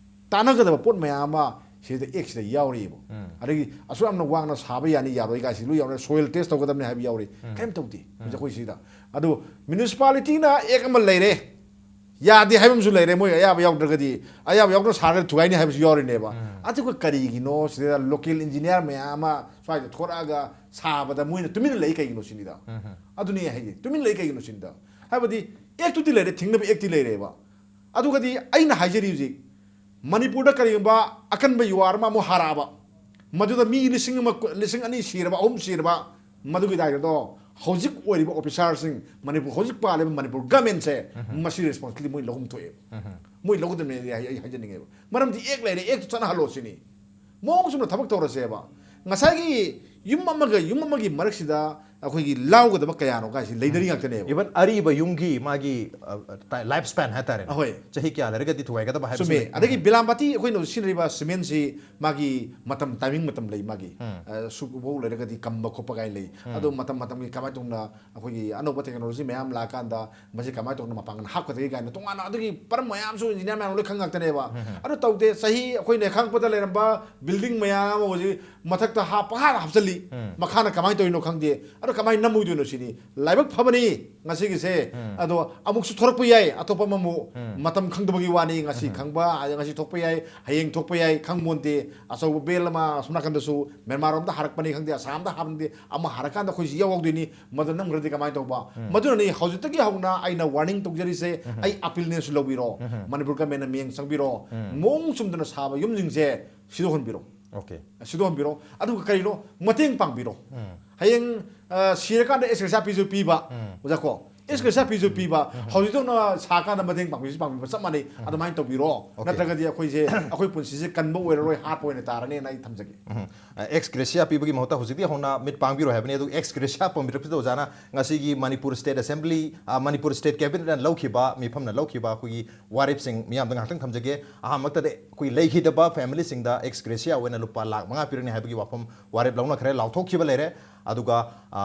ꯇꯥꯟꯅꯒꯗꯕ ꯄꯣꯠ ꯃꯌꯥꯝ ꯑꯃ ꯁꯤꯗ ꯑꯦꯛꯁꯤꯗ ꯌꯥꯎꯔꯤꯕ꯫ ꯑꯗꯒꯤ ꯑꯁꯨꯛ ꯌꯥꯝꯅ ꯋꯥꯡꯅ ꯁꯥꯕ ꯌꯥꯅꯤ ꯌꯥꯔꯣꯏ ꯀꯥꯏꯁꯤ ꯂꯣꯏ ꯌꯥꯎꯔꯦ꯫ ꯁꯣꯏꯜ ꯇꯦꯁ ꯇꯧꯒꯗꯕꯅꯤ ꯍꯥꯏꯕ ꯌꯥꯎꯔꯤ꯫ ꯀꯔꯤꯝ ꯇꯧꯗꯦ ꯍꯧꯖꯤꯛ ꯑꯩꯈꯣꯏ ꯁꯤꯗ꯫ ꯑꯗꯨ ꯃ꯭ꯌꯨꯅꯤꯁꯤꯄꯥꯂꯤꯇꯤꯅ ꯑꯦꯛ ꯑꯃ ꯂꯩꯔꯦ, ꯌꯥꯗꯦ ꯍꯥꯏꯕ ꯑꯃꯁꯨ ꯂꯩꯔꯦ, ꯃꯣꯏ ꯑꯌꯥꯕ ꯌꯥꯎꯗ꯭ꯔꯒꯗꯤ, ꯑꯌꯥꯕ ꯌꯥꯎꯗꯅ ꯁꯥꯔꯒꯗꯤ ꯊꯨꯒꯥꯏꯅꯤ ꯍꯥꯏꯕꯁꯨ ꯌꯥꯎꯔꯤꯅꯦꯕ꯫ ꯑꯗꯨꯒ ꯀꯔꯤꯒꯤꯅꯣ ꯁꯤꯗ ꯂꯣꯀꯦꯜ ꯏꯟꯖꯤꯅꯤꯌꯥꯔ ꯃꯌꯥꯝ ꯑꯃ ꯁ꯭ꯋꯥꯏꯗ ꯊꯣꯔꯛꯑꯒ ꯁꯥꯕꯗ ꯃꯣꯏꯅ ꯇꯨꯃꯤꯟꯅ ꯂꯩ ꯀꯩꯒꯤꯅꯣ ꯁꯤꯅꯤꯗ? ꯑꯗꯨꯅꯤ ꯑꯩ ꯍꯥꯏꯁꯦ, ꯇꯨꯃꯤꯟ ꯂꯩ ꯀꯩꯒꯤꯅꯣ ꯁꯤꯅꯤꯗ? ꯍꯥꯏꯕꯗꯤ ꯑꯦꯛꯇꯨꯗꯤ ꯂꯩꯔꯦ, ꯊꯤꯡꯅꯕ ꯑꯦꯛꯇꯤ ꯂꯩꯔꯦꯕ꯫ ꯑꯗꯨꯒꯗꯤ ꯑꯩꯅ ꯍꯥꯏꯖꯔꯤ ꯍꯧꯖꯤꯛ, ꯃꯅꯤꯄꯨꯔꯗ ꯀꯔꯤꯒꯨꯝꯕ ꯑꯀꯟꯕ ꯌꯨ ꯑꯥꯔ ꯑꯃ ꯑꯃꯨꯛ ꯍꯥꯔꯛꯑꯕ, ꯃꯗꯨꯗ ꯃꯤ ꯂꯤꯁꯤꯡ ꯑꯃ, ꯂꯤꯁꯤꯡ ꯑꯅꯤ ꯁꯤꯔꯕ, ꯑꯍꯨꯝ ꯁꯤꯔꯕ, ꯃꯗꯨꯒꯤ ꯗꯥꯏꯗꯣ ꯍꯧꯖꯤꯛ ꯑꯣꯏꯔꯤꯕ ꯑꯣꯐꯤꯁꯥꯔꯁꯤꯡ, ꯃꯅꯤꯄꯨꯔ ꯍꯧꯖꯤꯛ ꯄꯥꯜꯂꯤꯕ ꯃꯅꯤꯄꯨꯔ ꯒꯃꯦꯟꯁꯦ, ꯃꯁꯤ ꯔꯦꯁꯄꯣꯟꯁꯤꯕꯤꯂꯤꯇꯤ ꯃꯣꯏ ꯂꯧꯐꯝ ꯊꯣꯛꯑꯦꯕ꯫ ꯃꯣꯏ ꯂꯧꯒꯗꯕꯅꯦ ꯑꯩ, ꯑꯩ ꯍꯥꯏꯖꯅꯤꯡꯉꯦꯕ꯫ ꯃꯔꯝꯗꯤ ꯑꯦꯛ ꯂꯩꯔꯦ, ꯑꯦꯛꯇꯨ ꯆꯠꯅꯍꯜꯂꯣ ꯁꯤꯅꯤ꯫ ꯃꯑꯣꯡ ꯆꯨꯝꯅ ꯊꯕꯛ ꯇꯧꯔꯁꯦꯕ꯫ ꯉꯁꯥꯏꯒꯤ ꯌꯨꯝ ꯑꯃꯒ ꯌꯨꯝ ꯑꯃꯒꯤ ꯃꯔꯛꯁꯤꯗ ꯑꯩꯈꯣꯏꯒꯤ ꯂꯥꯎꯒꯗꯕ ꯀꯌꯥꯅꯣ ꯀꯥꯏꯁꯤ ꯂꯩꯅꯔꯤ ꯉꯥꯛꯇꯅꯦꯕ꯫ ꯏꯚꯟ ꯑꯔꯤꯕ ꯌꯨꯝꯒꯤ ꯃꯥꯒꯤ ꯂꯥꯏꯐ ꯁ꯭ꯄꯦꯟ ꯍꯥꯏꯇꯥꯔꯦ꯫ ꯑꯍꯣꯏ꯫ ꯆꯍꯤ ꯀꯌꯥ ꯂꯩꯔꯒꯗꯤ ꯊꯨꯒꯥꯏꯒꯗꯕ ꯍꯥꯏꯕꯁꯨ ꯆꯨꯝꯃꯦ꯫ ꯂꯩ꯫ ꯑꯗꯒꯤ ꯕꯤꯂꯥꯝꯕꯥꯇꯤ ꯑꯩꯈꯣꯏꯅ ꯍꯧꯖꯤꯛ ꯁꯤꯖꯤꯟꯅꯔꯤꯕ ꯁꯤꯃꯦꯟꯁꯤ ꯃꯥꯒꯤ ꯃꯇꯝ, ꯇꯥꯏꯃꯤꯡ ꯃꯇꯝ ꯂꯩ ꯃꯥꯒꯤ꯫ ꯑ, ꯁꯨꯛꯐꯧ ꯂꯩꯔꯒꯗꯤ ꯀꯝꯕ ꯈꯣꯠꯄ ꯀꯥꯏꯅ ꯂꯩ꯫ ꯑꯗꯣ ꯃꯇꯝ ꯃꯇꯝꯒꯤ ꯀꯃꯥꯏꯅ ꯇꯧꯅ ꯑꯩꯈꯣꯏꯒꯤ ꯑꯅꯧꯕ ꯇꯦꯛꯅꯣꯂꯣꯖꯤ ꯃꯌꯥꯝ ꯂꯥꯛꯑꯀꯥꯟꯗ ꯃꯁꯤ ꯀꯃꯥꯏꯅ ꯇꯧꯅ ꯃꯄꯥꯡꯒꯜ ꯍꯥꯞꯀꯗꯒꯦ ꯀꯥꯏꯅ ꯇꯣꯉꯥꯟꯅ ꯑꯗꯨꯒꯤ ꯄꯔꯝ ꯃꯌꯥꯝꯁꯨ ꯏꯟꯖꯤꯅꯤꯌꯥꯔ ꯃꯌꯥꯝ ꯂꯣꯏ ꯈꯪ ꯉꯥꯛꯇꯅꯦꯕ꯫ ꯑꯗꯨ ꯇꯧꯗꯦ꯫ ꯆꯍꯤ ꯑꯩꯈꯣꯏꯅ ꯈꯪꯉꯛꯄꯗ ꯂꯩꯔꯝꯕ ꯕꯤꯜꯗꯤꯡ ꯃꯌꯥꯝ ꯑꯃ ꯍꯧꯖꯤꯛ ꯃꯊꯛꯇ ꯍꯥꯞ-, ꯄꯪꯍꯥꯞ ꯍꯥꯞꯆꯜꯂꯤ꯫ ꯃꯈꯥꯅ ꯀꯃꯥꯏꯅ ꯇꯧꯔꯤꯅꯣ ꯈꯪꯗꯦ꯫ ꯑꯗꯣ ꯀꯃꯥꯏꯅ ꯅꯝꯃꯣꯏꯗꯣꯏꯅꯣ ꯁꯤꯅꯤ꯫ ꯂꯥꯏꯕꯛ ꯐꯕꯅꯤ ꯉꯁꯤꯒꯤꯁꯦ꯫ ꯑꯗꯣ ꯑꯃꯨꯛꯁꯨ ꯊꯣꯔꯛꯄ ꯌꯥꯏ ꯑꯇꯣꯞꯄ ꯑꯃꯃꯨꯛ꯫ ꯃꯇꯝ ꯈꯪꯗꯕꯒꯤ ꯋꯥꯅꯤ꯫ ꯉꯁꯤ ꯈꯪꯕ, ꯉꯁꯤ ꯊꯣꯛꯄ ꯌꯥꯏ, ꯍꯌꯦꯡ ꯊꯣꯛꯄ ꯌꯥꯏ, ꯈꯪꯕꯣꯟꯇꯦ꯫ ꯑꯆꯧꯕ ꯕꯦꯜ ꯑꯃ ꯑꯁꯣꯝ ꯅꯥꯀꯟꯗꯁꯨ ꯃ꯭ꯌꯥꯟꯃꯥꯔ ꯔꯣꯝꯗ ꯍꯥꯔꯛꯄꯅꯤ ꯈꯪꯗꯦ, ꯑꯁꯥꯝꯗ ꯍꯥꯔꯛꯄꯅꯤ, ꯑꯃ ꯍꯥꯔꯀꯥꯟꯗ ꯑꯩꯈꯣꯏꯁꯤ ꯌꯥꯎꯍꯧꯗꯣꯏꯅꯤ꯫ ꯃꯗꯨ ꯅꯝꯈ꯭ꯔꯗꯤ ꯀꯃꯥꯏꯅ ꯇꯧꯕ? ꯃꯗꯨꯅꯅꯤ ꯍꯧꯖꯤꯛꯇꯒꯤ ꯍꯧꯅ ꯑꯩꯅ ꯋꯥꯔꯅꯤꯡ ꯇꯧꯖꯔꯤꯁꯦ꯫ ꯑꯩ ꯑꯄꯤꯜꯅꯦꯁꯨ ꯂꯧꯕꯤꯔꯣ꯫ ꯃꯅꯤꯄꯨꯔ ꯒꯃꯦꯟꯅ ꯃꯤꯠꯌꯦꯡ ꯆꯪꯕꯤꯔꯣ꯫ ꯃꯑꯣꯡ ꯆꯨꯝꯗꯅ ꯁꯥꯕ ꯌꯨꯝꯁꯤꯡꯁꯦ ꯁꯤꯗꯣꯛꯍꯟꯕꯤꯔꯣ꯫ ꯑꯣꯀꯦ꯫ ꯁꯤꯗꯣꯛꯍꯟꯕꯤꯔꯣ꯫ ꯑꯗꯨꯒ ꯀꯔꯤꯅꯣ? ꯃꯇꯦꯡ ꯄꯥꯡꯕꯤꯔꯣ꯫ ꯍꯌꯦꯡ, ꯑ, ꯁꯤꯔꯀꯥꯟꯗ ꯑꯦꯛꯁ ꯒ꯭ꯔꯦꯁꯤꯌꯥ ꯄꯤꯁꯨ ꯄꯤꯕ꯫ ꯑꯣꯖꯥ ꯀꯣ? ꯑꯦꯛꯁ ꯒ꯭ꯔꯦꯁꯤꯌꯥ ꯄꯤꯁꯨ ꯄꯤꯕ꯫ ꯍꯧꯖꯤꯛꯇꯧꯅ ꯁꯥꯀꯥꯟꯗ ꯃꯇꯦꯡ ꯄꯥꯡꯕꯤꯁꯨ ꯄꯥꯡꯕꯤꯕ ꯆꯞ ꯃꯥꯟꯅꯩ꯫ ꯑꯗꯨꯃꯥꯏꯅ ꯇꯧꯕꯤꯔꯣ꯫ ꯑꯣꯀꯦ꯫ ꯅꯠꯇ꯭ꯔꯒꯗꯤ ꯑꯩꯈꯣꯏꯁꯦ, ꯑꯩꯈꯣꯏ ꯄꯨꯟꯁꯤꯁꯦ ꯀꯟꯕ ꯑꯣꯏꯔꯔꯣꯏ, ꯍꯥꯠꯄ ꯑꯣꯏꯅ ꯇꯥꯔꯅꯤꯅ ꯑꯩ ꯊꯝꯖꯒꯦ꯫ ꯎꯝ꯫ ꯑꯦꯛꯁ ꯒ꯭ꯔꯦꯁꯤꯌꯥ ꯄꯤꯕꯒꯤ ꯃꯍꯨꯠꯇ ꯍꯧꯖꯤꯛꯇꯤ ꯍꯧꯅ ꯃꯤꯠ ꯄꯥꯡꯕꯤꯔꯣ ꯍꯥꯏꯕꯅꯤ꯫ ꯑꯗꯨ ꯑꯦꯛꯁ ꯒ꯭ꯔꯦꯁꯤꯌꯥ ꯄꯥꯝꯕꯤꯔꯛꯄꯁꯤꯗ ꯑꯣꯖꯥꯅ ꯉꯁꯤꯒꯤ ꯃꯅꯤꯄꯨꯔ ꯁ꯭ꯇꯦꯠ ꯑꯦꯁꯦꯝꯕ꯭ꯂꯤ, ꯑ, ꯃꯅꯤꯄꯨꯔ ꯁ꯭ꯇꯦꯠ ꯀꯦꯕꯤꯅꯦꯠꯅ ꯂꯧꯈꯤꯕ, ꯃꯤꯐꯝꯅ ꯂꯧꯈꯤꯕ ꯑꯩꯈꯣꯏꯒꯤ ꯋꯥꯔꯦꯞꯁꯤꯡ ꯃꯤꯌꯥꯝꯗ ꯉꯥꯏꯍꯥꯛꯇꯪ ꯊꯝꯖꯒꯦ꯫ ꯑꯍꯥꯟꯕꯃꯛꯇꯗ ꯑꯩꯈꯣꯏ ꯂꯩꯈꯤꯗꯕ ꯐꯦꯃꯤꯂꯤꯁꯤꯡꯗ ꯑꯦꯛꯁ ꯒ꯭ꯔꯦꯁꯤꯌꯥ ꯑꯣꯏꯅ ꯂꯨꯄꯥ ꯂꯥꯈ ꯃꯉꯥ ꯄꯤꯔꯅꯤ ꯍꯥꯏꯕꯒꯤ ꯋꯥꯐꯝ ꯋꯥꯔꯦꯞ ꯂꯧꯅꯈ꯭ꯔꯦ, ꯂꯥꯎꯊꯣꯛꯈꯤꯕ ꯂꯩꯔꯦ꯫ ꯑꯗꯨꯒ, ꯑ,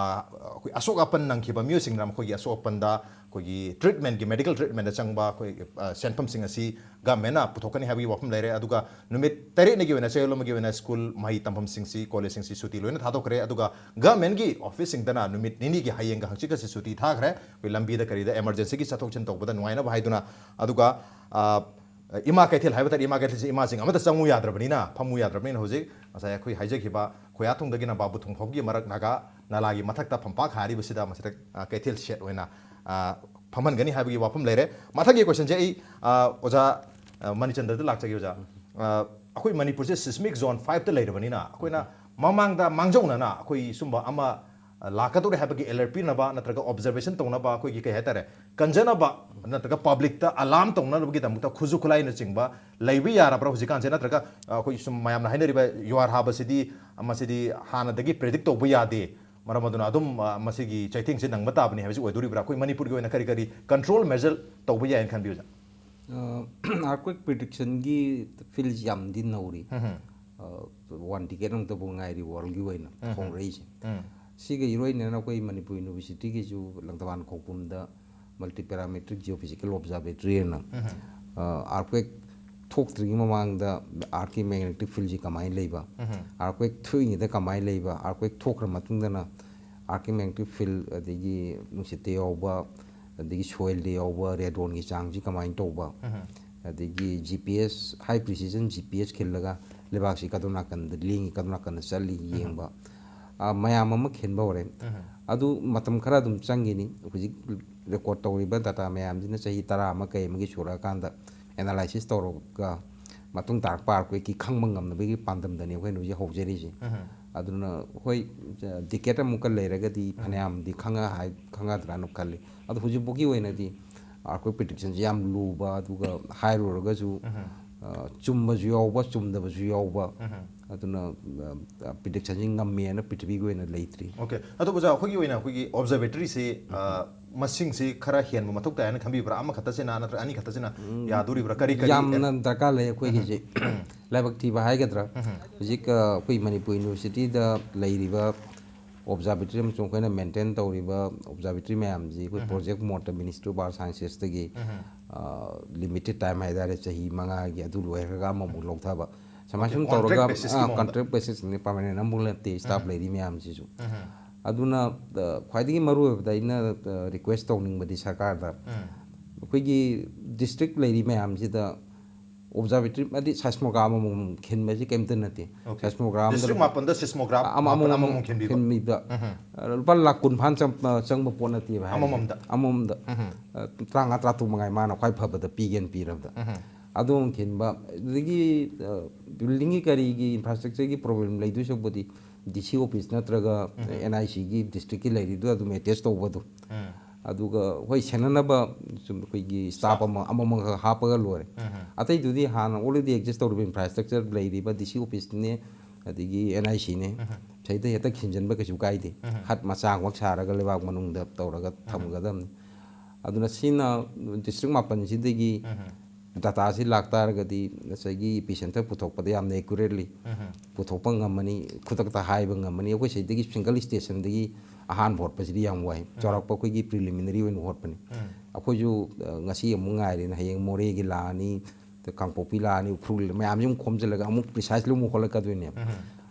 ꯑꯩꯈꯣꯏ ꯑꯁꯣꯛ ꯑꯄꯟ ꯅꯪꯈꯤꯕ ꯃꯤꯑꯣꯏꯁꯤꯡꯅ ꯃꯈꯣꯏꯒꯤ ꯑꯁꯣꯛ ꯑꯄꯟꯗ ꯑꯩꯈꯣꯏꯒꯤ ꯇ꯭ꯔꯤꯠꯃꯦꯟꯒꯤ, ꯃꯦꯗꯤꯀꯦꯜ ꯇ꯭ꯔꯤꯠꯃꯦꯟꯗ ꯆꯪꯕ ꯑꯩꯈꯣꯏ, ꯑ, ꯁꯦꯟꯐꯝꯁꯤꯡ ꯑꯁꯤ ꯒꯃꯦꯟꯅ ꯄꯨꯊꯣꯛꯀꯅꯤ ꯍꯥꯏꯕꯒꯤ ꯋꯥꯐꯝ ꯂꯩꯔꯦ꯫ ꯑꯗꯨꯒ ꯅꯨꯃꯤꯠ ꯇꯔꯦꯠꯅꯤꯒꯤ ꯑꯣꯏꯅ, ꯆꯌꯣꯜ ꯑꯃꯒꯤ ꯑꯣꯏꯅ ꯁ꯭ꯀꯨꯜ, ꯃꯍꯩ ꯇꯝꯐꯝꯁꯤꯡꯁꯤ, ꯀꯣꯂꯦꯖꯁꯤꯡꯁꯤ ꯁꯨꯇꯤ ꯂꯣꯏꯅ ꯊꯥꯗꯣꯛꯈ꯭ꯔꯦ꯫ ꯑꯗꯨꯒ ꯒꯃꯦꯟꯒꯤ ꯑꯣꯐꯤꯁꯁꯤꯡꯗꯅ ꯅꯨꯃꯤꯠ ꯅꯤꯅꯤꯒꯤ, ꯍꯌꯦꯡꯒ ꯍꯪꯆꯤꯠꯀꯁꯤ ꯁꯨꯇꯤ ꯊꯥꯈ꯭ꯔꯦ꯫ ꯑꯩꯈꯣꯏ ꯂꯝꯕꯤꯗ ꯀꯔꯤꯗ ꯑꯦꯃꯔꯖꯦꯟꯁꯤꯒꯤ ꯆꯠꯊꯣꯛ ꯆꯠꯁꯤꯟ ꯇꯧꯕꯗ ꯅꯨꯡꯉꯥꯏꯅꯕ ꯍꯥꯏꯗꯨꯅ꯫ ꯑꯗꯨꯒ, ꯑ, ꯏꯃꯥ ꯀꯩꯊꯦꯜ ꯍꯥꯏꯕ ꯇꯥꯔꯦ, ꯏꯃꯥ ꯀꯩꯊꯦꯜꯁꯤ ꯏꯃꯥꯁꯤꯡ ꯑꯃꯠꯇ ꯆꯪꯉꯨ ꯌꯥꯗ꯭ꯔꯕꯅꯤꯅ, ꯐꯝꯃꯨ ꯌꯥꯗ꯭ꯔꯕꯅꯤꯅ, ꯍꯧꯖꯤꯛ ꯉꯁꯥꯏ ꯑꯩꯈꯣꯏ ꯍꯥꯏꯖꯈꯤꯕ ꯈꯣꯌꯥꯊꯣꯡꯗꯒꯤꯅ ꯕꯥꯕꯨꯊꯣꯡ ꯐꯥꯎꯕꯒꯤ ꯃꯔꯛ ꯅꯥꯒꯥ ꯅꯥꯂꯥꯒꯤ ꯃꯊꯛꯇ ꯐꯝꯄꯥꯛ ꯍꯥꯏꯔꯤꯕꯁꯤꯗ ꯃꯁꯤꯗ, ꯑ, ꯀꯩꯊꯦꯜ ꯁꯦꯠ ꯑꯣꯏꯅ, ꯑ, ꯐꯝꯍꯟꯒꯅꯤ ꯍꯥꯏꯕꯒꯤ ꯋꯥꯐꯝ ꯂꯩꯔꯦ꯫ ꯃꯊꯪꯒꯤ ꯀꯣꯏꯁꯟꯁꯦ ꯑꯩ, ꯑ, ꯑꯣꯖꯥ, ꯑ, ꯃꯅꯤꯆꯟꯗ꯭ꯔꯗ ꯂꯥꯛꯆꯒꯦ, ꯑꯣꯖꯥ꯫ ꯑ, ꯑꯩꯈꯣꯏ ꯃꯅꯤꯄꯨꯔꯁꯦ ꯁꯤꯁꯃꯤꯛ ꯖꯣꯟ ꯐꯥꯏꯚꯇ ꯂꯩꯔꯕꯅꯤꯅ, ꯑꯩꯈꯣꯏꯅ ꯃꯃꯥꯡꯗ ꯃꯥꯡꯖꯧꯅꯅ ꯑꯩꯈꯣꯏ ꯁꯨꯝꯕ ꯑꯃ, ꯑ, ꯂꯥꯛꯀꯗꯧꯔꯦ ꯍꯥꯏꯕꯒꯤ ꯑꯦꯂꯔꯠ ꯄꯤꯅꯕ ꯅꯠꯇ꯭ꯔꯒ ꯑꯣꯕꯖꯔꯕꯦꯁꯟ ꯇꯧꯅꯕ ꯑꯩꯈꯣꯏꯒꯤ ꯀꯩ ꯍꯥꯏꯇꯥꯔꯦ, ꯀꯟꯖꯅꯕ ꯅꯠꯇ꯭ꯔꯒ ꯄꯕ꯭ꯂꯤꯛꯇ ꯑꯂꯥꯔꯝ ꯇꯧꯅꯅꯕꯒꯤꯗꯃꯛꯇ ꯈꯨꯠꯁꯨ ꯈꯨꯠꯂꯥꯏꯅꯆꯤꯡꯕ ꯂꯩꯕ ꯌꯥꯔꯕ꯭ꯔꯥ ꯍꯧꯖꯤꯛꯀꯥꯟꯁꯦ? ꯅꯠꯇ꯭ꯔꯒ, ꯑ, ꯑꯩꯈꯣꯏ ꯁꯨꯝ ꯃꯌꯥꯝꯅ ꯍꯥꯏꯅꯔꯤꯕ ꯌꯨꯍꯥꯔ ꯍꯥꯕꯁꯤꯗꯤ, ꯃꯁꯤꯗꯤ ꯍꯥꯟꯅꯗꯒꯤ ꯄ꯭ꯔꯤꯗꯤꯛ ꯇꯧꯕ ꯌꯥꯗꯦ, ꯃꯔꯝ ꯑꯗꯨꯅ ꯑꯗꯨꯝ, ꯑ, ꯃꯁꯤꯒꯤ ꯆꯩꯊꯦꯡꯁꯦ ꯅꯪꯕ ꯇꯥꯕꯅꯤ ꯍꯥꯏꯕꯁꯤ ꯑꯣꯏꯗꯣꯔꯤꯕ꯭ꯔꯥ? ꯑꯩꯈꯣꯏ ꯃꯅꯤꯄꯨꯔꯒꯤ ꯑꯣꯏꯅ ꯀꯔꯤ ꯀꯔꯤ control measure ꯇꯧꯕ ꯌꯥꯏꯅ ꯈꯟꯕꯤ, ꯑꯣꯖꯥ? ꯑꯥꯔꯀ꯭ꯋꯦꯛ ꯄ꯭ꯔꯤꯗꯤꯛꯁꯟꯒꯤ ꯐꯤꯜꯁꯤ ꯌꯥꯝꯗꯤ ꯅꯧꯔꯤ꯫ ꯎꯝ, ꯎꯝ, ꯑ, ꯋꯥꯟ ꯗꯤꯀꯦꯠ ꯑꯃꯨꯛꯇꯕꯨ ꯉꯥꯏꯔꯤ ꯋꯥꯔꯜꯒꯤ ꯑꯣꯏꯅ ꯎꯝ, ꯍꯣꯡꯂꯛꯏꯁꯦ꯫ ꯎꯝ, ꯁꯤꯒ ꯏꯔꯣꯏꯅꯅ ꯑꯩꯈꯣꯏ ꯃꯅꯤꯄꯨꯔ ꯌꯨꯅꯤꯚꯔꯁꯤꯇꯤꯒꯤꯁꯨ ꯂꯪꯊꯕꯥꯜ ꯈꯧꯄꯨꯝꯗ ꯃꯜꯇꯤ ꯄꯦꯔꯥꯃꯦꯇ꯭ꯔꯤꯛ ꯖꯤꯑꯣꯐꯤꯖꯤꯀꯦꯜ ꯑꯣꯕꯖꯥꯔꯕꯦꯇꯔꯤ ꯑꯅ ꯎꯝ, ꯑꯥꯔꯀ꯭ꯋꯦꯛ ꯊꯣꯛꯇ꯭ꯔꯤꯉꯩ ꯃꯃꯥꯡꯗ ꯑꯥꯔꯠꯀꯤ ꯃꯦꯒꯅꯦꯇꯤꯛ ꯐꯤꯜꯁꯤ ꯀꯃꯥꯏꯅ ꯂꯩꯕ, ꯎꯝ, ꯑꯥꯔꯀ꯭ꯋꯦꯛ ꯊꯣꯛꯏꯉꯩꯗ ꯀꯃꯥꯏꯅ ꯂꯩꯕ, ꯑꯥꯔꯀ꯭ꯋꯦꯛ ꯊꯣꯛꯈ꯭ꯔ ꯃꯇꯨꯡꯗꯅ ꯑꯥꯔꯠꯀꯤ ꯃꯦꯒꯅꯦꯇꯤꯛ ꯐꯤꯜ, ꯑꯗꯒꯤ ꯅꯨꯡꯁꯤꯠꯇ ꯌꯥꯎꯕ, ꯑꯗꯒꯤ ꯁꯣꯏꯜꯗ ꯌꯥꯎꯕ ꯔꯦꯗꯣꯟꯒꯤ ꯆꯥꯡꯁꯤ ꯀꯃꯥꯏꯅ ꯇꯧꯕ, ꯎꯝ, ꯑꯗꯒꯤ ꯖꯤ ꯄꯤ ꯑꯦꯁ, ꯍꯥꯏ ꯄ꯭ꯔꯤꯁꯤꯖꯟ ꯖꯤ ꯄꯤ ꯑꯦꯁ ꯈꯤꯜꯂꯒ ꯂꯩꯕꯥꯛꯁꯤ ꯀꯗꯣꯝ ꯅꯥꯀꯟꯗ ꯂꯦꯡꯉꯤ, ꯀꯗꯣꯝ ꯅꯥꯀꯟꯗ ꯆꯠꯂꯤ ꯌꯦꯡꯕ, ꯑ, ꯃꯌꯥꯝ ꯑꯃ ꯈꯤꯟꯕ ꯍꯧꯔꯦ꯫ ꯎꯝ, ꯑꯗꯨ ꯃꯇꯝ ꯈꯔ ꯑꯗꯨꯝ ꯆꯪꯈꯤꯅꯤ꯫ ꯍꯧꯖꯤꯛ ꯔꯦꯀꯣꯔꯠ ꯇꯧꯔꯤꯕ ꯗꯥꯇꯥ ꯃꯌꯥꯝꯁꯤꯅ ꯆꯍꯤ ꯇꯔꯥ ꯑꯃ ꯀꯩ ꯑꯃꯒꯤ ꯁꯨꯔꯛꯑꯀꯥꯟꯗ ꯑꯦꯅꯥꯂꯥꯏꯁꯤꯁ ꯇꯧꯔꯒ ꯃꯇꯨꯡ ꯇꯥꯔꯛꯄ ꯑꯥꯔꯀ꯭ꯋꯦꯛꯀꯤ ꯈꯪꯕ ꯉꯝꯅꯕꯒꯤ ꯄꯥꯟꯗꯝꯗꯅꯤ ꯑꯩꯈꯣꯏꯅ ꯍꯧꯖꯤꯛ ꯍꯧꯖꯔꯤꯁꯦ꯫ ꯎꯝ, ꯑꯗꯨꯅ ꯍꯣꯏ, ꯗꯤꯀꯦꯠ ꯑꯃꯨꯛꯀ ꯂꯩꯔꯒꯗꯤ ꯐꯅꯌꯥꯝꯗꯤ ꯈꯪꯉ-, ꯍꯥꯏ-, ꯈꯪꯉꯗ꯭ꯔꯥꯅ ꯈꯜꯂꯤ꯫ ꯑꯗꯣ ꯍꯧꯖꯤꯛꯐꯥꯎꯒꯤ ꯑꯣꯏꯅꯗꯤ ꯑꯥꯔꯀ꯭ꯋꯦꯛ ꯄ꯭ꯔꯤꯗꯤꯛꯁꯟꯁꯤ ꯌꯥꯝ ꯂꯨꯕ, ꯑꯗꯨꯒ ꯍꯥꯏꯔꯨꯔꯒꯁꯨ, ꯎꯝ, ꯑ, ꯆꯨꯝꯕꯁꯨ ꯌꯥꯎꯕ, ꯆꯨꯝꯗꯕꯁꯨ ꯌꯥꯎꯕ꯫ ꯎꯝ꯫ ꯑꯗꯨꯅ ꯄ꯭ꯔꯤꯗꯤꯛꯁꯟꯁꯤ ꯉꯝꯃꯦꯅ ꯄ꯭ꯔꯤꯊꯤꯕꯤꯒꯤ ꯑꯣꯏꯅ ꯂꯩꯇ꯭ꯔꯤ꯫ ꯑꯣꯀꯦ꯫ ꯑꯗꯣ ꯑꯣꯖꯥ, ꯑꯩꯈꯣꯏꯒꯤ ꯑꯣꯏꯅ ꯑꯩꯈꯣꯏꯒꯤ ꯑꯣꯕꯖꯥꯔꯕꯦꯇꯔꯤꯁꯤ, ꯑ, ꯃꯁꯤꯡꯁꯤ ꯈꯔ ꯍꯦꯟꯕ ꯃꯊꯧ ꯇꯥꯏ ꯍꯥꯏꯅ ꯈꯟꯕꯤꯕ꯭ꯔꯥ? ꯑꯃꯈꯛꯇꯁꯤꯅ ꯅꯠꯇ꯭ꯔꯒ ꯑꯅꯤꯈꯛꯇꯁꯤꯅ ꯌꯥꯗꯣꯔꯤꯕ꯭ꯔꯥ? ꯀꯔꯤ ꯀꯔꯤ ꯌꯥꯝꯅ ꯗꯔꯀꯥꯔ ꯂꯩ ꯑꯩꯈꯣꯏꯒꯤꯁꯦ꯫ ꯂꯥꯏꯕꯛ ꯊꯤꯕ ꯍꯥꯏꯒꯗ꯭ꯔꯥ, ꯍꯧꯖꯤꯛ, ꯑ, ꯑꯩꯈꯣꯏ ꯃꯅꯤꯄꯨꯔ ꯌꯨꯅꯤꯚꯔꯁꯤꯇꯤꯗ ꯂꯩꯔꯤꯕ ꯑꯣꯕꯖꯥꯔꯕꯦꯇꯔꯤ ꯑꯃꯁꯨꯡ ꯑꯩꯈꯣꯏꯅ ꯃꯦꯟꯇꯦꯟ ꯇꯧꯔꯤꯕ ꯑꯣꯕꯖꯥꯔꯕꯦꯇꯔꯤ ꯃꯌꯥꯝꯁꯤ ꯑꯩꯈꯣꯏ ꯄ꯭ꯔꯣꯖꯦꯛ ꯃꯣꯠꯇ ꯃꯤꯅꯤꯁꯇ꯭ꯔꯤ ꯑꯣꯐ ꯑꯥꯔꯠ ꯁꯥꯏꯟꯁꯦꯁꯇꯒꯤ ꯂꯤꯃꯤꯇꯦꯠ ꯇꯥꯏꯝ ꯍꯥꯏꯇꯥꯔꯦ, ꯆꯍꯤ ꯃꯉꯥꯒꯤ, ꯑꯗꯨ ꯂꯣꯏꯈ꯭ꯔꯒ ꯑꯃꯃꯨꯛ ꯂꯧꯊꯕ, ꯁꯨꯃꯥꯏꯅ ꯁꯨꯝ contract ꯇꯧꯔꯒ basis ꯀꯤ ꯃꯑꯣꯡꯗ꯫ ꯀꯟꯇ꯭ꯔꯦꯛ ꯕꯦꯁꯤꯁꯅꯤ, ꯄꯔꯃꯅꯦꯟ ꯑꯃꯨꯛ ꯅꯠꯇꯦ ꯁ꯭ꯇꯥꯐ ꯂꯩꯔꯤ ꯃꯌꯥꯝꯁꯤꯁꯨ꯫ ꯑꯗꯨꯅ, ꯑ, ꯈ꯭ꯋꯥꯏꯗꯒꯤ ꯃꯔꯨ ꯑꯣꯏꯕꯗ ꯑꯩꯅ, ꯑ, ꯔꯤꯀ꯭ꯋꯦꯁ ꯇꯧꯅꯤꯡꯕꯗꯤ ꯁꯔꯀꯥꯔꯗ, ꯑꯩꯈꯣꯏꯒꯤ ꯗꯤꯁꯇ꯭ꯔꯤꯛ ꯂꯩꯔꯤ ꯃꯌꯥꯝꯁꯤꯗ ꯑꯣꯕꯖꯥꯔꯕꯦꯇꯔꯤ, ꯍꯥꯏꯗꯤ ꯁꯥꯏꯁꯃꯣꯒ꯭ꯔꯥꯝ ꯑꯃꯃꯝ ꯈꯤꯟꯕꯁꯤ ꯀꯩꯝꯇ ꯅꯠꯇꯦ꯫ ꯑꯣꯀꯦ꯫ ꯁꯥꯏꯁꯃꯣꯒ꯭ꯔꯥꯝꯗ ꯗꯤꯁꯇ꯭ꯔꯤꯛ ꯃꯥꯄꯟꯗ ꯁꯤꯁꯃꯣꯒ꯭ꯔꯥꯝ ꯑꯃ-, ꯃꯥꯄꯟ ꯑꯃꯃꯝ ꯑꯃꯃꯝ ꯈꯤꯟꯕꯤꯕ꯫ ꯈꯤꯟꯕꯤꯕ꯫ ꯑ, ꯂꯨꯄꯥ ꯂꯥꯛ ꯀꯨꯟ ꯐꯥꯅ ꯆꯪ-, ꯑ, ꯆꯪꯕ ꯄꯣꯠ ꯅꯠꯇꯦꯕ ꯍꯥꯏꯔꯤꯁꯦ꯫ ꯑꯃꯃꯝꯗ? ꯑꯃꯃꯝꯗ꯫ ꯑ, ꯇꯔꯥꯃꯉꯥ, ꯇꯔꯥꯇꯔꯨꯛ ꯃꯉꯥꯏ ꯃꯥꯅ ꯈ꯭ꯋꯥꯏ ꯐꯕꯗ ꯄꯤꯒꯦꯅ ꯄꯤꯔꯕꯗ꯫ ꯑꯗꯨ ꯑꯃ ꯈꯤꯟꯕ꯫ ꯑꯗꯨꯗꯒꯤ, ꯑ, ꯕꯤꯜꯗꯤꯡꯒꯤ ꯀꯔꯤꯒꯤ ꯏꯟꯐ꯭ꯔꯥꯁ꯭ꯇ꯭ꯔꯛꯆꯔꯒꯤ ꯄ꯭ꯔꯣꯕ꯭ꯂꯦꯝ ꯂꯩꯗꯣꯏ ꯁꯔꯨꯛꯄꯨꯗꯤ ꯗꯤ ꯁꯤ ꯑꯣꯐꯤꯁ ꯅꯠꯇ꯭ꯔꯒ ꯑꯦꯟ ꯑꯥꯏ ꯁꯤꯒꯤ ꯗꯤꯁꯇ꯭ꯔꯤꯛꯀꯤ ꯂꯩꯔꯤꯗꯨꯗ ꯑꯗꯨꯝ ꯑꯦꯇꯦꯆ ꯇꯧꯕ ꯑꯗꯨ꯫ ꯑꯗꯨꯒ ꯍꯣꯏ, ꯁꯦꯟꯅꯅꯕ ꯁꯨꯝ ꯑꯩꯈꯣꯏꯒꯤ ꯁ꯭ꯇꯥꯐ ꯑꯃ, ꯑꯃꯃꯝꯈꯛ ꯍꯥꯞꯄꯒ ꯂꯣꯏꯔꯦ꯫ ꯑꯇꯩꯗꯨꯗꯤ ꯍꯥꯟꯅ already exist ꯇꯧꯔꯤꯕ ꯏꯟꯐ꯭ꯔꯥꯁ꯭ꯇ꯭ꯔꯛꯆꯔ ꯂꯩꯔꯤꯕ ꯗꯤ ꯁꯤ ꯑꯣꯐꯤꯁꯅꯦ, ꯑꯗꯒꯤ ꯑꯦꯟ ꯑꯥꯏ ꯁꯤꯅꯦ꯫ ꯁꯤꯗ ꯍꯦꯛꯇ ꯈꯤꯟꯖꯤꯟꯕ ꯀꯩꯁꯨ ꯀꯥꯏꯗꯦ꯫ ꯍꯠ ꯃꯆꯥ ꯑꯃꯈꯛ ꯁꯥꯔꯒ ꯂꯩꯕꯥꯛ ꯃꯅꯨꯡꯗ ꯇꯧꯔꯒ ꯊꯝꯒꯗꯕꯅꯤ꯫ ꯑꯗꯨꯅ ꯁꯤꯅ district ꯃꯥꯄꯟꯁꯤꯗꯒꯤ dataꯁꯤ ꯂꯥꯛꯇꯥꯔꯒꯗꯤ ꯉꯁꯥꯏꯒꯤ epicenter ꯄꯨꯊꯣꯛꯄꯗ ꯌꯥꯝꯅ accurately ꯄꯨꯊꯣꯛꯄ ꯉꯝꯃꯅꯤ, ꯈꯨꯗꯛꯇ ꯍꯥꯏꯕ ꯉꯝꯃꯅꯤ꯫ ꯑꯩꯈꯣꯏ ꯁꯤꯗꯒꯤ single stationꯗꯒꯤ ꯑꯍꯥꯟꯕ ꯍꯣꯠꯄꯁꯤꯗꯤ ꯌꯥꯝ ꯋꯥꯏ꯫ ꯆꯥꯎꯔꯥꯛꯄ ꯑꯩꯈꯣꯏꯒꯤ preliminary ꯑꯣꯏꯅ ꯍꯣꯠꯄꯅꯤ꯫ ꯑꯩꯈꯣꯏꯁꯨ, ꯑ, ꯉꯁꯤ ꯑꯃꯨꯛ ꯉꯥꯏꯔꯦꯅ, ꯍꯌꯦꯡ ꯃꯣꯔꯦꯒꯤ ꯂꯥꯛꯑꯅꯤ, ꯀꯥꯡꯄꯣꯛꯄꯤ ꯂꯥꯛꯑꯅꯤ, ꯎꯈ꯭ꯔꯨꯜ, ꯃꯌꯥꯝꯁꯤ ꯑꯃꯨꯛ ꯈꯣꯝꯖꯤꯜꯂꯒ ꯑꯃꯨꯛ precisely ꯑꯃꯨꯛ ꯍꯣꯠꯂꯛꯀꯗꯣꯏꯅꯦꯕ꯫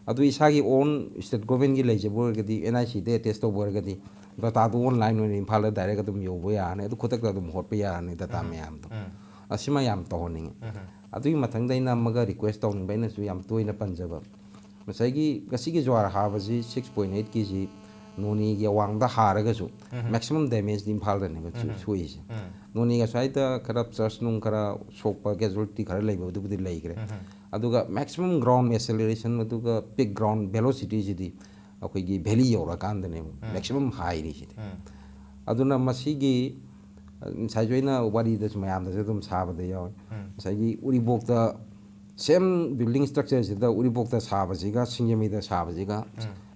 ꯑꯗꯨ ꯏꯁꯥꯒꯤ own state governmentꯀꯤ ꯂꯩꯖꯕ ꯑꯣꯏꯔꯒꯗꯤ, ꯑꯦꯟ ꯑꯥꯏ ꯁꯤꯗ attach ꯇꯧꯕ ꯑꯣꯏꯔꯒꯗꯤ, dataꯗꯨ online ꯑꯣꯏꯅ ꯏꯝꯐꯥꯜꯗ direct ꯑꯗꯨꯝ ꯌꯧꯕ ꯌꯥꯔꯅꯤ꯫ ꯑꯗꯨ ꯈꯨꯗꯛꯇ ꯑꯗꯨꯝ ꯍꯣꯠꯄ ꯌꯥꯔꯅꯤ data ꯃꯌꯥꯝꯗꯣ꯫ ꯑꯁꯤꯃ ꯌꯥꯝ ꯇꯧꯍꯟꯅꯤꯡꯉꯤ꯫ ꯑꯗꯨꯒꯤ ꯃꯊꯪꯗ ꯑꯩꯅ ꯑꯃꯒ request ꯇꯧꯅꯤꯡꯕ, ꯑꯩꯅꯁꯨ ꯌꯥꯝ ꯇꯣꯏꯅ ꯄꯟꯖꯕ, ꯉꯁꯥꯏꯒꯤ ꯉꯁꯤꯒꯤ ꯖ꯭ꯋꯥꯔ ꯍꯥꯕꯁꯤ six point eightꯀꯤꯁꯤ ꯅꯣꯅꯦꯒꯤ ꯑꯋꯥꯡꯗ ꯍꯥꯔꯒꯁꯨ maximum damageꯗꯤ ꯏꯝꯐꯥꯜꯗꯅꯦꯕ ꯁꯣ-, ꯁꯣꯛꯏꯁꯦ꯫ ꯅꯣꯅꯦꯒꯤ ꯑꯁ꯭ꯋꯥꯏꯗ ꯈꯔ church ꯅꯨꯡ ꯈꯔ ꯁꯣꯛꯄ, casualty ꯈꯔ ꯂꯩꯕ, ꯑꯗꯨꯕꯨꯗꯤ ꯂꯩꯈ꯭ꯔꯦ꯫ ꯑꯗꯨꯒ maximum ground acceleration, ꯑꯗꯨꯒ peak ground velocityꯁꯤꯗꯤ ꯑꯩꯈꯣꯏꯒꯤ valley ꯌꯧꯔꯀꯥꯟꯗꯅꯦꯕ maximum ꯍꯥꯏꯔꯤꯁꯤꯗꯤ꯫ ꯑꯗꯨꯅ ꯃꯁꯤꯒꯤ, ꯑ, ꯉꯁꯥꯏꯁꯨ ꯑꯩꯅ ꯋꯥꯔꯤꯗꯁꯨ ꯃꯌꯥꯝꯗꯁꯨ ꯑꯗꯨꯝ ꯁꯥꯕꯗ ꯌꯥꯎꯋꯤ꯫ ꯉꯁꯥꯏꯒꯤ ꯎꯔꯤꯄꯣꯛꯇ same building structureꯁꯤꯗ ꯎꯔꯤꯄꯣꯛꯇ ꯁꯥꯕꯁꯤꯒ ꯁꯤꯡꯖꯃꯩꯗ ꯁꯥꯕꯁꯤꯒ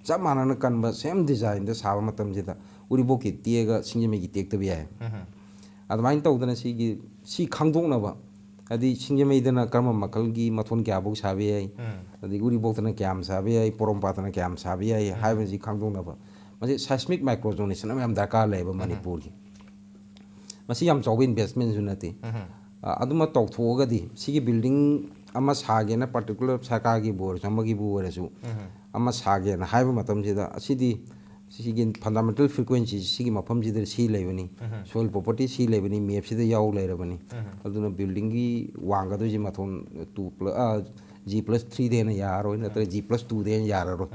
ꯆꯞ ꯃꯥꯟꯅꯅ ꯀꯟꯕ same designꯗ ꯁꯥꯕ ꯃꯇꯝꯁꯤꯗ ꯎꯔꯤꯄꯣꯛꯀꯤ ꯇꯦꯛꯑꯒ ꯁꯤꯡꯖꯃꯩꯒꯤ ꯇꯦꯛꯇꯕ ꯌꯥꯏ꯫ ꯑꯗꯨꯃꯥꯏꯅ ꯇꯧꯗꯅ ꯁꯤꯒꯤ, ꯁꯤ ꯈꯪꯗꯣꯛꯅꯕ, ꯍꯥꯏꯗꯤ ꯁꯤꯡꯖꯃꯩꯗꯅ ꯀꯔꯝꯕ ꯃꯈꯜꯒꯤ ꯃꯊꯣꯟ ꯀꯌꯥꯐꯧ ꯁꯥꯕ ꯌꯥꯏ, ꯑꯗꯒꯤ ꯎꯔꯤꯄꯣꯛꯇꯅ ꯀꯌꯥꯝ ꯁꯥꯕ ꯌꯥꯏ, ꯄꯣꯔꯣꯝꯄꯥꯠꯇꯅ ꯀꯌꯥꯝ ꯁꯥꯕ ꯌꯥꯏ ꯍꯥꯏꯕꯁꯤ ꯈꯪꯗꯣꯛꯅꯕ꯫ ꯃꯁꯤ seismic micronization ꯑꯃ ꯌꯥꯝ ꯗꯔꯀꯥꯔ ꯂꯩꯌꯦꯕ ꯃꯅꯤꯄꯨꯔꯒꯤ꯫ ꯃꯁꯤ ꯌꯥꯝ ꯆꯥꯎꯕ investmentꯁꯨ ꯅꯠꯇꯦ꯫ ꯑ, ꯑꯗꯨꯃ ꯇꯧꯊꯣꯛꯑꯒꯗꯤ ꯁꯤꯒꯤ building ꯑꯃ ꯁꯥꯒꯦꯅ particular ꯁꯔꯀꯥꯔꯒꯤꯕꯨ ꯑꯣꯏꯔꯁꯨ ꯑꯃꯒꯤꯕꯨ ꯑꯣꯏꯔꯁꯨ ꯑꯃ ꯁꯥꯒꯦꯅ ꯍꯥꯏꯕ ꯃꯇꯝꯁꯤꯗ ꯑꯁꯤꯗꯤ ꯁꯤꯒꯤ fundamental frequency ꯁꯤꯒꯤ ꯃꯐꯝꯁꯤꯗ ꯁꯤ ꯂꯩꯕꯅꯤ, soil property ꯁꯤ ꯂꯩꯕꯅꯤ, mapꯁꯤꯗ ꯌꯥꯎ ꯂꯩꯔꯕꯅꯤ꯫ ꯑꯗꯨꯅ buildingꯒꯤ ꯋꯥꯡꯒꯗꯣꯏꯁꯦ ꯃꯊꯣꯟ two plus, ꯑ, G plus threeꯗ ꯍꯦꯟꯅ ꯌꯥꯔꯔꯣꯏ, ꯅꯠꯇ꯭ꯔꯒ G plus twoꯗ ꯍꯦꯟꯅ ꯌꯥꯔꯔꯣꯏ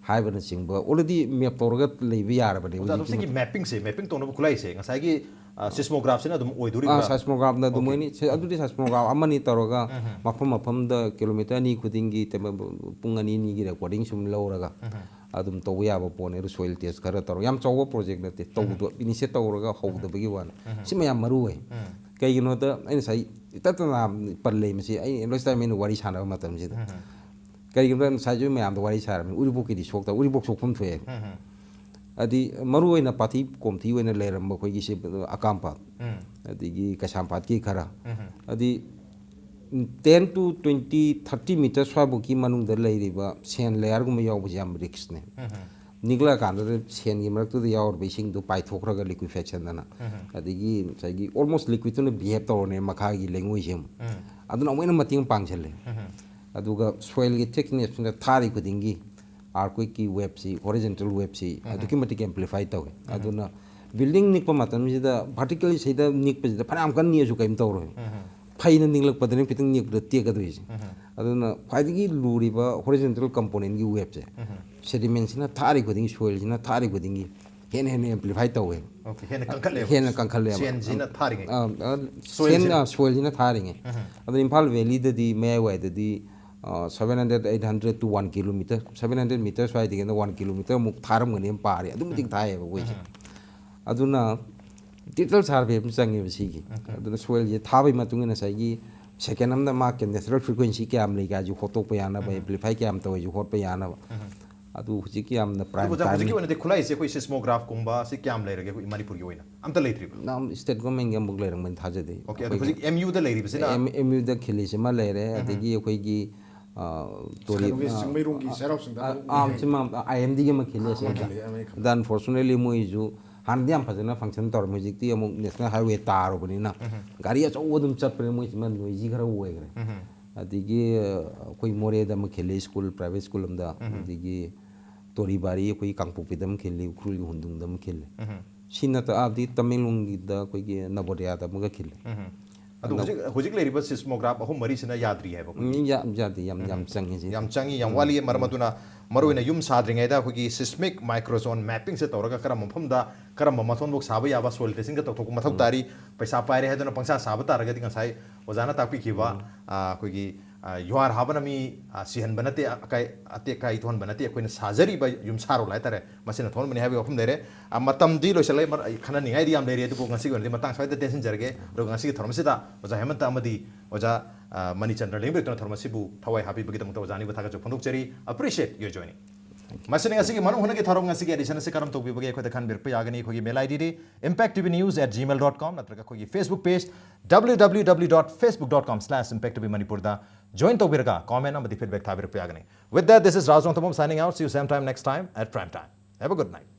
ꯍꯥꯏꯕꯅꯆꯤꯡꯕ already map ꯇꯧꯔꯒ ꯂꯩꯕ ꯌꯥꯔꯕꯅꯦ ꯑꯣꯖꯥ, ꯑꯗꯣ ꯍꯧꯖꯤꯛꯀꯤ ꯁꯤꯒꯤ mappingꯁꯦ, mapping ꯇꯧꯅꯕ ꯈꯨꯠꯂꯥꯏꯁꯦ ꯉꯁꯥꯏꯒꯤ, ꯑ, seismograph ꯁꯤꯅ ꯑꯗꯨꯝ ꯑꯣꯏꯗꯣꯔꯤꯕ꯭ꯔꯥ? ꯑꯥ, seismograph ꯅ ꯑꯗꯨꯝ Okay. ꯑꯣꯏꯅꯤ꯫ ꯁꯦ-, ꯑꯗꯨꯗꯤ seismograph ꯑꯃꯅꯤ ꯇꯧꯔꯒ ꯃꯐꯝ ꯃꯐꯝꯗ kilometre ꯑꯅꯤ ꯈꯨꯗꯤꯡꯒꯤ ꯇꯦꯝ-, ꯄꯨꯡ ꯑꯅꯤ ꯑꯅꯤꯒꯤ recording ꯁꯨꯝ ꯂꯧꯔꯒ ꯑꯗꯨꯝ ꯇꯧꯕ ꯌꯥꯕ ꯄꯣꯠꯅꯤ꯫ ꯑꯗꯨ soil test ꯈꯔ ꯇꯧꯔꯒ, ꯌꯥꯝ ꯆꯥꯎꯕ project ꯅꯠꯇꯦ, ꯇꯧꯗꯣ-, initiate ꯇꯧꯔꯒ ꯍꯧꯗꯕꯒꯤ ꯋꯥꯅꯤ꯫ ꯁꯤꯃ ꯌꯥꯝ ꯃꯔꯨ ꯑꯣꯏ꯫ ꯀꯩꯒꯤꯅꯣꯗ ꯑꯩꯅ ꯉꯁꯥꯏ ꯏꯇꯠ ꯇꯅ ꯄꯜꯂꯦ ꯃꯁꯤ, ꯑꯩ last time ꯑꯩꯅ ꯋꯥꯔꯤ ꯁꯥꯟꯅꯕ ꯃꯇꯝꯁꯤꯗ꯫ ꯀꯔꯤꯒꯤꯅꯣꯗ ꯉꯁꯥꯏꯁꯨ ꯃꯌꯥꯝꯗ ꯋꯥꯔꯤ ꯁꯥꯔꯝꯃꯤ, ꯎꯔꯤꯄꯣꯛꯀꯤꯗꯤ ꯁꯣꯛꯇꯕ, ꯎꯔꯤꯄꯣꯛ ꯁꯣꯛꯐꯝ ꯊꯣꯛꯑꯦ꯫ ꯍꯥꯏꯗꯤ ꯃꯔꯨ ꯑꯣꯏꯅ ꯄꯥꯊꯤ ꯀꯣꯝꯊꯤ ꯑꯣꯏꯅ ꯂꯩꯔꯝꯕ ꯑꯩꯈꯣꯏꯒꯤ ꯁꯤ ꯑꯀꯥꯝꯄꯥꯠ, ꯑꯗꯒꯤ ꯀꯩꯁꯥꯝꯄꯥꯠꯀꯤ ꯈꯔ, ꯍꯥꯏꯗꯤ ten to twenty, thirty meter ꯁ꯭ꯋꯥꯏꯐꯥꯎꯒꯤ ꯃꯅꯨꯡꯗ ꯂꯩꯔꯤꯕ ꯁꯦꯟ ꯂꯦꯌꯔꯒꯨꯝꯕ ꯌꯥꯎꯕꯁꯦ ꯌꯥꯝ ꯔꯤꯛꯁꯅꯦ꯫ ꯅꯤꯛꯂꯛꯑꯀꯥꯟꯗ ꯁꯦꯟꯒꯤ ꯃꯔꯛꯇꯨꯗ ꯌꯥꯎꯔꯤꯕ ꯏꯁꯤꯡꯗꯣ ꯄꯥꯏꯊꯣꯛꯈ꯭ꯔꯒ ꯂꯤꯀ꯭ꯋꯤꯐꯦꯛꯁꯟꯗꯅ, ꯑꯗꯒꯤ ꯉꯁꯥꯏꯒꯤ ꯑꯣꯜꯃꯣꯁ ꯂꯤꯀ꯭ꯋꯤꯠꯇꯨꯅ ꯕꯤꯍꯦꯞ ꯇꯧꯔꯅꯦ ꯃꯈꯥꯒꯤ ꯂꯩꯉꯣꯏꯁꯦ ꯑꯃꯨꯛ, ꯑꯗꯨꯅ ꯑꯃꯨꯛ ꯍꯦꯟꯅ ꯃꯇꯦꯡ ꯄꯥꯡꯁꯜꯂꯦ꯫ ꯑꯗꯨꯒ ꯁꯣꯏꯜꯒꯤ ꯊꯤꯛꯅꯦꯁꯁꯤꯅ ꯊꯥꯔꯤ ꯈꯨꯗꯤꯡꯒꯤ ꯑꯥꯔꯀ꯭ꯋꯦꯛꯀꯤ ꯋꯦꯞꯁꯤ, ꯍꯣꯔꯤꯖꯦꯟꯇꯦꯜ ꯋꯦꯞꯁꯤ ꯑꯗꯨꯛꯀꯤ ꯃꯇꯤꯛ ꯑꯦꯝꯄ꯭ꯂꯤꯐꯥꯏ ꯇꯧꯋꯦ꯫ ꯑꯗꯨꯅ ꯕꯤꯜꯗꯤꯡ ꯅꯤꯛꯄ ꯃꯇꯝꯁꯤꯗ ꯚꯔꯇꯤꯀꯦꯜ ꯁꯤꯗ ꯅꯤꯛꯄꯁꯤꯗ ꯐꯅꯌꯥꯝ ꯀꯟꯅ ꯅꯤꯛꯑꯁꯨ ꯀꯔꯤꯝ ꯇꯧꯔꯣꯏ꯫ ꯐꯩꯅ ꯅꯤꯛꯂꯛꯄꯗꯅꯤ ꯈꯤꯇꯪ ꯅꯤꯛꯄꯗ ꯇꯦꯛꯀꯗꯣꯏꯁꯦ꯫ ꯑꯗꯨꯅ ꯈ꯭ꯋꯥꯏꯗꯒꯤ ꯂꯨꯔꯤꯕ ꯍꯣꯔꯤꯖꯦꯟꯇꯦꯜ ꯀꯝꯄꯣꯅꯦꯟꯒꯤ ꯋꯦꯞꯁꯦ, ꯁꯦꯗꯤꯃꯦꯟꯁꯤꯅ ꯊꯥꯔꯤ ꯈꯨꯗꯤꯡꯒꯤ, ꯁꯣꯏꯜꯁꯤꯅ ꯊꯥꯔꯤ ꯈꯨꯗꯤꯡꯒꯤ ꯍꯦꯟꯅ ꯍꯦꯟꯅ ꯑꯦꯝꯄ꯭ꯂꯤꯐꯥꯏ ꯇꯧꯋꯦ꯫ ꯑꯣꯀꯦ, ꯍꯦꯟꯅ ꯀꯟꯈꯠꯂꯦꯕ꯫ ꯍꯦꯟꯅ ꯀꯟꯈꯠꯂꯦꯕ꯫ ꯁꯦꯟꯁꯤꯅ ꯊꯥꯔꯤꯉꯩ꯫ ꯑ, ꯑ, ꯁꯣꯏꯜꯁꯤꯅ꯫ ꯁꯦꯟ, ꯑ, ꯁꯣꯏꯜꯁꯤꯅ ꯊꯥꯔꯤꯉꯩ꯫ ꯑꯗꯣ Imphal ꯚꯦꯂꯤꯗꯗꯤ ꯃꯌꯥꯏꯋꯥꯏꯗꯗꯤ seven hundred, eight hundred to one kilometer, seven hundred meter ꯁ꯭ꯋꯥꯏꯗꯒꯤꯅ one kilometer ꯃꯨꯛ ꯊꯥꯔꯝꯒꯅꯤ ꯄꯥꯔꯦ꯫ ꯑꯗꯨꯝ ꯃꯇꯤꯛ ꯊꯥꯏꯌꯦꯕ ꯑꯩꯈꯣꯏꯁꯦ꯫ ꯑꯗꯨꯅ ꯗꯤꯇꯦꯜ ꯁꯔꯚꯦ ꯑꯃ ꯆꯪꯉꯦꯕ ꯁꯤꯒꯤ꯫ ꯑꯗꯨꯅ ꯁꯣꯏꯜꯁꯦ ꯊꯥꯕꯒꯤ ꯃꯇꯨꯡ ꯏꯟꯅ ꯉꯁꯥꯏꯒꯤ ꯁꯦꯀꯦꯟ ꯑꯃꯗ ꯃꯥ natural frequency ꯀꯌꯥꯝ ꯂꯩ ꯀꯥꯏꯁꯦ ꯍꯣꯠꯇꯣꯛꯄ ꯌꯥꯅꯕ, ꯑꯦꯝꯄ꯭ꯂꯤꯐꯥꯏ ꯀꯌꯥꯝ ꯇꯧꯋꯦꯁꯦ ꯍꯣꯠꯄ ꯌꯥꯅꯕ꯫ ꯑꯗꯨ ꯍꯧꯖꯤꯛꯀꯤ ꯌꯥꯝꯅ ꯄ꯭ꯔꯥꯏꯝ ꯑꯗꯨꯕꯨ ꯑꯣꯖꯥ, ꯍꯧꯖꯤꯛꯀꯤ ꯇꯥꯏꯝꯅꯤ꯫ ꯑꯣꯏꯅꯗꯤ ꯈꯨꯠꯂꯥꯏꯁꯦ ꯑꯩꯈꯣꯏ ꯁꯤꯁꯃꯣꯒ꯭ꯔꯥꯐꯀꯨꯝꯕ ꯁꯤ ꯀꯌꯥꯝ ꯂꯩꯔꯒꯦ ꯑꯩꯈꯣꯏ ꯃꯅꯤꯄꯨꯔꯒꯤ ꯑꯣꯏꯅ? ꯑꯝꯇ ꯂꯩꯇ꯭ꯔꯤꯕ? ꯅꯝ ꯁ꯭ꯇꯦꯠ ꯒꯣꯔꯃꯦꯟꯒꯤ ꯑꯃꯨꯛ ꯂꯩꯔꯝꯒꯅꯤ ꯊꯥꯖꯗꯦ꯫ ꯑꯣꯀꯦ, ꯑꯗꯣ ꯑꯩꯈꯣꯏꯒꯤ ꯍꯧꯖꯤꯛ ꯑꯦꯝ ꯌꯨꯗ ꯂꯩꯔꯤꯕꯁꯤꯅ? ꯑꯦꯝ ꯑꯦꯝ ꯌꯨꯗ ꯈꯤꯜꯂꯤꯁꯤꯃ ꯂꯩꯔꯦ, ꯑꯗꯒꯤ ꯑꯩꯈꯣꯏꯒꯤ ꯑ, ꯇꯣꯔꯤ ꯀꯩꯅꯣꯒꯤ ꯑ, ꯆꯤꯡꯃꯩꯔꯣꯡꯒꯤ ꯑ, ꯆꯩꯔꯥꯎ ꯆꯤꯡꯗ ꯑ, ꯑꯃꯨꯛ ꯑ, ꯆꯤꯡꯃꯥ ꯑꯥꯏ ꯑꯦꯝ ꯗꯤꯒꯤ ꯑꯃ ꯈꯤꯜꯂꯦ ꯑꯃ ꯑꯁꯤꯗ꯫ ꯈꯤꯜꯂꯦ, ꯑꯃ ꯈꯤꯜꯂꯦ꯫ ꯑꯗ ꯑꯟꯐꯣꯔꯆꯨꯅꯦꯠꯂꯤ ꯃꯣꯏꯁꯨ ꯍꯥꯟꯅꯗꯤ ꯌꯥꯝ ꯐꯖꯅ ꯐꯪꯁꯟ ꯇꯧꯔꯝꯃꯤ, ꯍꯧꯖꯤꯛꯇꯤ ꯑꯃꯨꯛ ꯅꯦꯁꯅꯦꯜ ꯍꯥꯏꯋꯦ ꯇꯥꯔꯨꯕꯅꯤꯅ ꯒꯥꯔꯤ ꯑꯆꯧꯕ ꯑꯗꯨꯝ ꯆꯠꯄꯅꯤꯅ ꯃꯣꯏꯁꯤꯃ ꯅꯣꯏꯖꯤ ꯈꯔ ꯑꯣꯏꯈ꯭ꯔꯦ꯫ ꯑꯗꯒꯤ ꯑ, ꯑꯩꯈꯣꯏ ꯃꯣꯔꯦꯗ ꯑꯃ ꯈꯤꯜꯂꯦ ꯁ꯭ꯀꯨꯜ, ꯄ꯭ꯔꯥꯏꯚꯦꯠ ꯁ꯭ꯀꯨꯜ ꯑꯃꯗ, ꯑꯗꯒꯤ ꯇꯣꯔꯤꯕꯥꯔꯤ ꯑꯩꯈꯣꯏꯒꯤ ꯀꯥꯡꯄꯣꯛꯄꯤꯗ ꯑꯃ ꯈꯤꯜꯂꯤ, ꯎꯈ꯭ꯔꯨꯜꯒꯤ ꯍꯨꯟꯗꯨꯡꯗ ꯑꯃ ꯈꯤꯜꯂꯦ꯫ ꯁꯤ ꯅꯠꯇ ꯑꯥꯗꯤ ꯇꯃꯦꯡꯂꯣꯡꯒꯤꯗ ꯑꯩꯈꯣꯏꯒꯤ ꯅꯕꯣꯗꯤꯌꯥꯗ ꯑꯃꯒ ꯈꯤꯜꯂꯦ꯫ ꯑꯗꯣ ꯍꯧꯖꯤꯛ ꯍꯧꯖꯤꯛ ꯂꯩꯔꯤꯕ ꯁꯤꯁꯃꯣꯒ꯭ꯔꯥꯐ ꯑꯍꯨꯝ ꯃꯔꯤꯁꯤꯅ ꯌꯥꯗ꯭ꯔꯤ ꯍꯥꯏꯕ ꯑꯩꯈꯣꯏꯒꯤ? ꯎꯝ, ꯌꯥ-, ꯌꯥꯗꯦ, ꯌꯥꯝ ꯌꯥꯝ ꯆꯪꯉꯦ ꯁꯤ꯫ ꯌꯥꯝ ꯆꯪꯉꯤ, ꯌꯥꯝ ꯋꯥꯠꯂꯤ꯫ ꯃꯔꯝ ꯑꯗꯨꯅ ꯃꯔꯨꯑꯣꯏꯅ ꯌꯨꯝ ꯁꯥꯗ꯭ꯔꯤꯉꯩꯗ ꯑꯩꯈꯣꯏꯒꯤ ꯁꯤꯁꯃꯤꯛ ꯃꯥꯏꯀ꯭ꯔꯣꯖꯣꯟ ꯃꯦꯞꯄꯤꯡꯁꯦ ꯇꯧꯔꯒ ꯀꯔꯝꯕ ꯃꯐꯝꯗ ꯀꯔꯝꯕ ꯃꯊꯣꯟꯐꯧ ꯁꯥꯕ ꯌꯥꯕ ꯁꯣꯏꯜ ꯇꯦꯁꯤꯡꯒ ꯇꯧꯊꯣꯛꯄ ꯃꯊꯧ ꯇꯥꯔꯤ꯫ ꯄꯩꯁꯥ ꯄꯥꯏꯔꯦ ꯍꯥꯏꯗꯨꯅ ꯄꯪꯁꯥ ꯁꯥꯕ ꯇꯥꯔꯒꯗꯤ ꯉꯁꯥꯏ ꯑꯣꯖꯥꯅ ꯇꯥꯛꯄꯤꯈꯤꯕ, ꯑ, ꯑꯩꯈꯣꯏꯒꯤ ꯑ, ꯌꯨꯍꯥꯔ ꯍꯥꯕꯅ ꯃꯤ, ꯑ, ꯁꯤꯍꯟꯕ ꯅꯠꯇꯦ, ꯑꯀꯥꯏ ꯑꯇꯦꯛ ꯑꯀꯥꯏ ꯊꯣꯛꯍꯟꯕ ꯅꯠꯇꯦ, ꯑꯩꯈꯣꯏꯅ ꯁꯥꯖꯔꯤꯕ ꯌꯨꯝꯁꯥꯔꯣꯜ ꯍꯥꯏꯇꯥꯔꯦ, ꯃꯁꯤꯅ ꯊꯣꯛꯍꯟꯕꯅꯤ ꯍꯥꯏꯕꯒꯤ ꯋꯥꯐꯝ ꯂꯩꯔꯦ꯫ ꯑ, ꯃꯇꯝꯗꯤ ꯂꯣꯏꯁꯤꯜꯂꯛꯑꯦ, ꯃꯔ-, ꯑꯩ ꯈꯟꯅꯅꯤꯡꯉꯥꯏꯗꯤ ꯌꯥꯝ ꯂꯩꯔꯤ, ꯑꯗꯨꯕꯨ ꯉꯁꯤꯒꯤ ꯑꯣꯏꯅꯗꯤ ꯃꯇꯥꯡ ꯁ꯭ꯋꯥꯏꯗ ꯇꯦꯟꯁꯤꯟꯖꯔꯒꯦ꯫ ꯑꯗꯨꯒ ꯉꯁꯤꯒꯤ ꯊꯧꯔꯝ ꯑꯁꯤꯗ ꯑꯣꯖꯥ ꯍꯦꯃꯟꯇ ꯑꯃꯗꯤ ꯑꯣꯖꯥ, ꯑ, ꯃꯅꯤꯆꯟꯗ꯭ꯔ ꯂꯦꯡꯕꯤꯔꯛꯇꯨꯅ ꯊꯧꯔꯝ ꯑꯁꯤꯕꯨ ꯊꯋꯥꯏ ꯍꯥꯞꯄꯤꯕꯒꯤꯗꯃꯛꯇ ꯑꯣꯖꯥ ꯑꯅꯤꯕꯨ ꯊꯥꯒꯠꯆꯕ ꯐꯣꯡꯗꯣꯛꯆꯔꯤ꯫ Appreciate your joining. ꯃꯁꯤꯅ ꯉꯁꯤꯒꯤ ꯃꯅꯨꯡ ꯍꯨꯠꯅꯒꯤ ꯊꯧꯔꯝ, ꯉꯁꯤꯒꯤ edition ꯑꯁꯤ ꯀꯔꯝ ꯇꯧꯕꯤꯕꯒꯦ ꯑꯩꯈꯣꯏꯗ ꯈꯟꯕꯤꯔꯛꯄ ꯌꯥꯒꯅꯤ꯫ ꯑꯩꯈꯣꯏꯒꯤ mail ID D impact T V news at gmail dot com ꯅꯠꯇ꯭ꯔꯒ ꯑꯩꯈꯣꯏꯒꯤ Facebook page W W W dot facebook dot com slash impact T V Manipur ꯗ join ꯇꯧꯕꯤꯔꯒ comment ꯑꯃꯗꯤ feedback ꯊꯥꯕꯤꯔꯛꯄ ꯌꯥꯒꯅꯤ꯫ With that, this is Raj Rongthapam signing out. See you same time next time at prime time. Have a good night.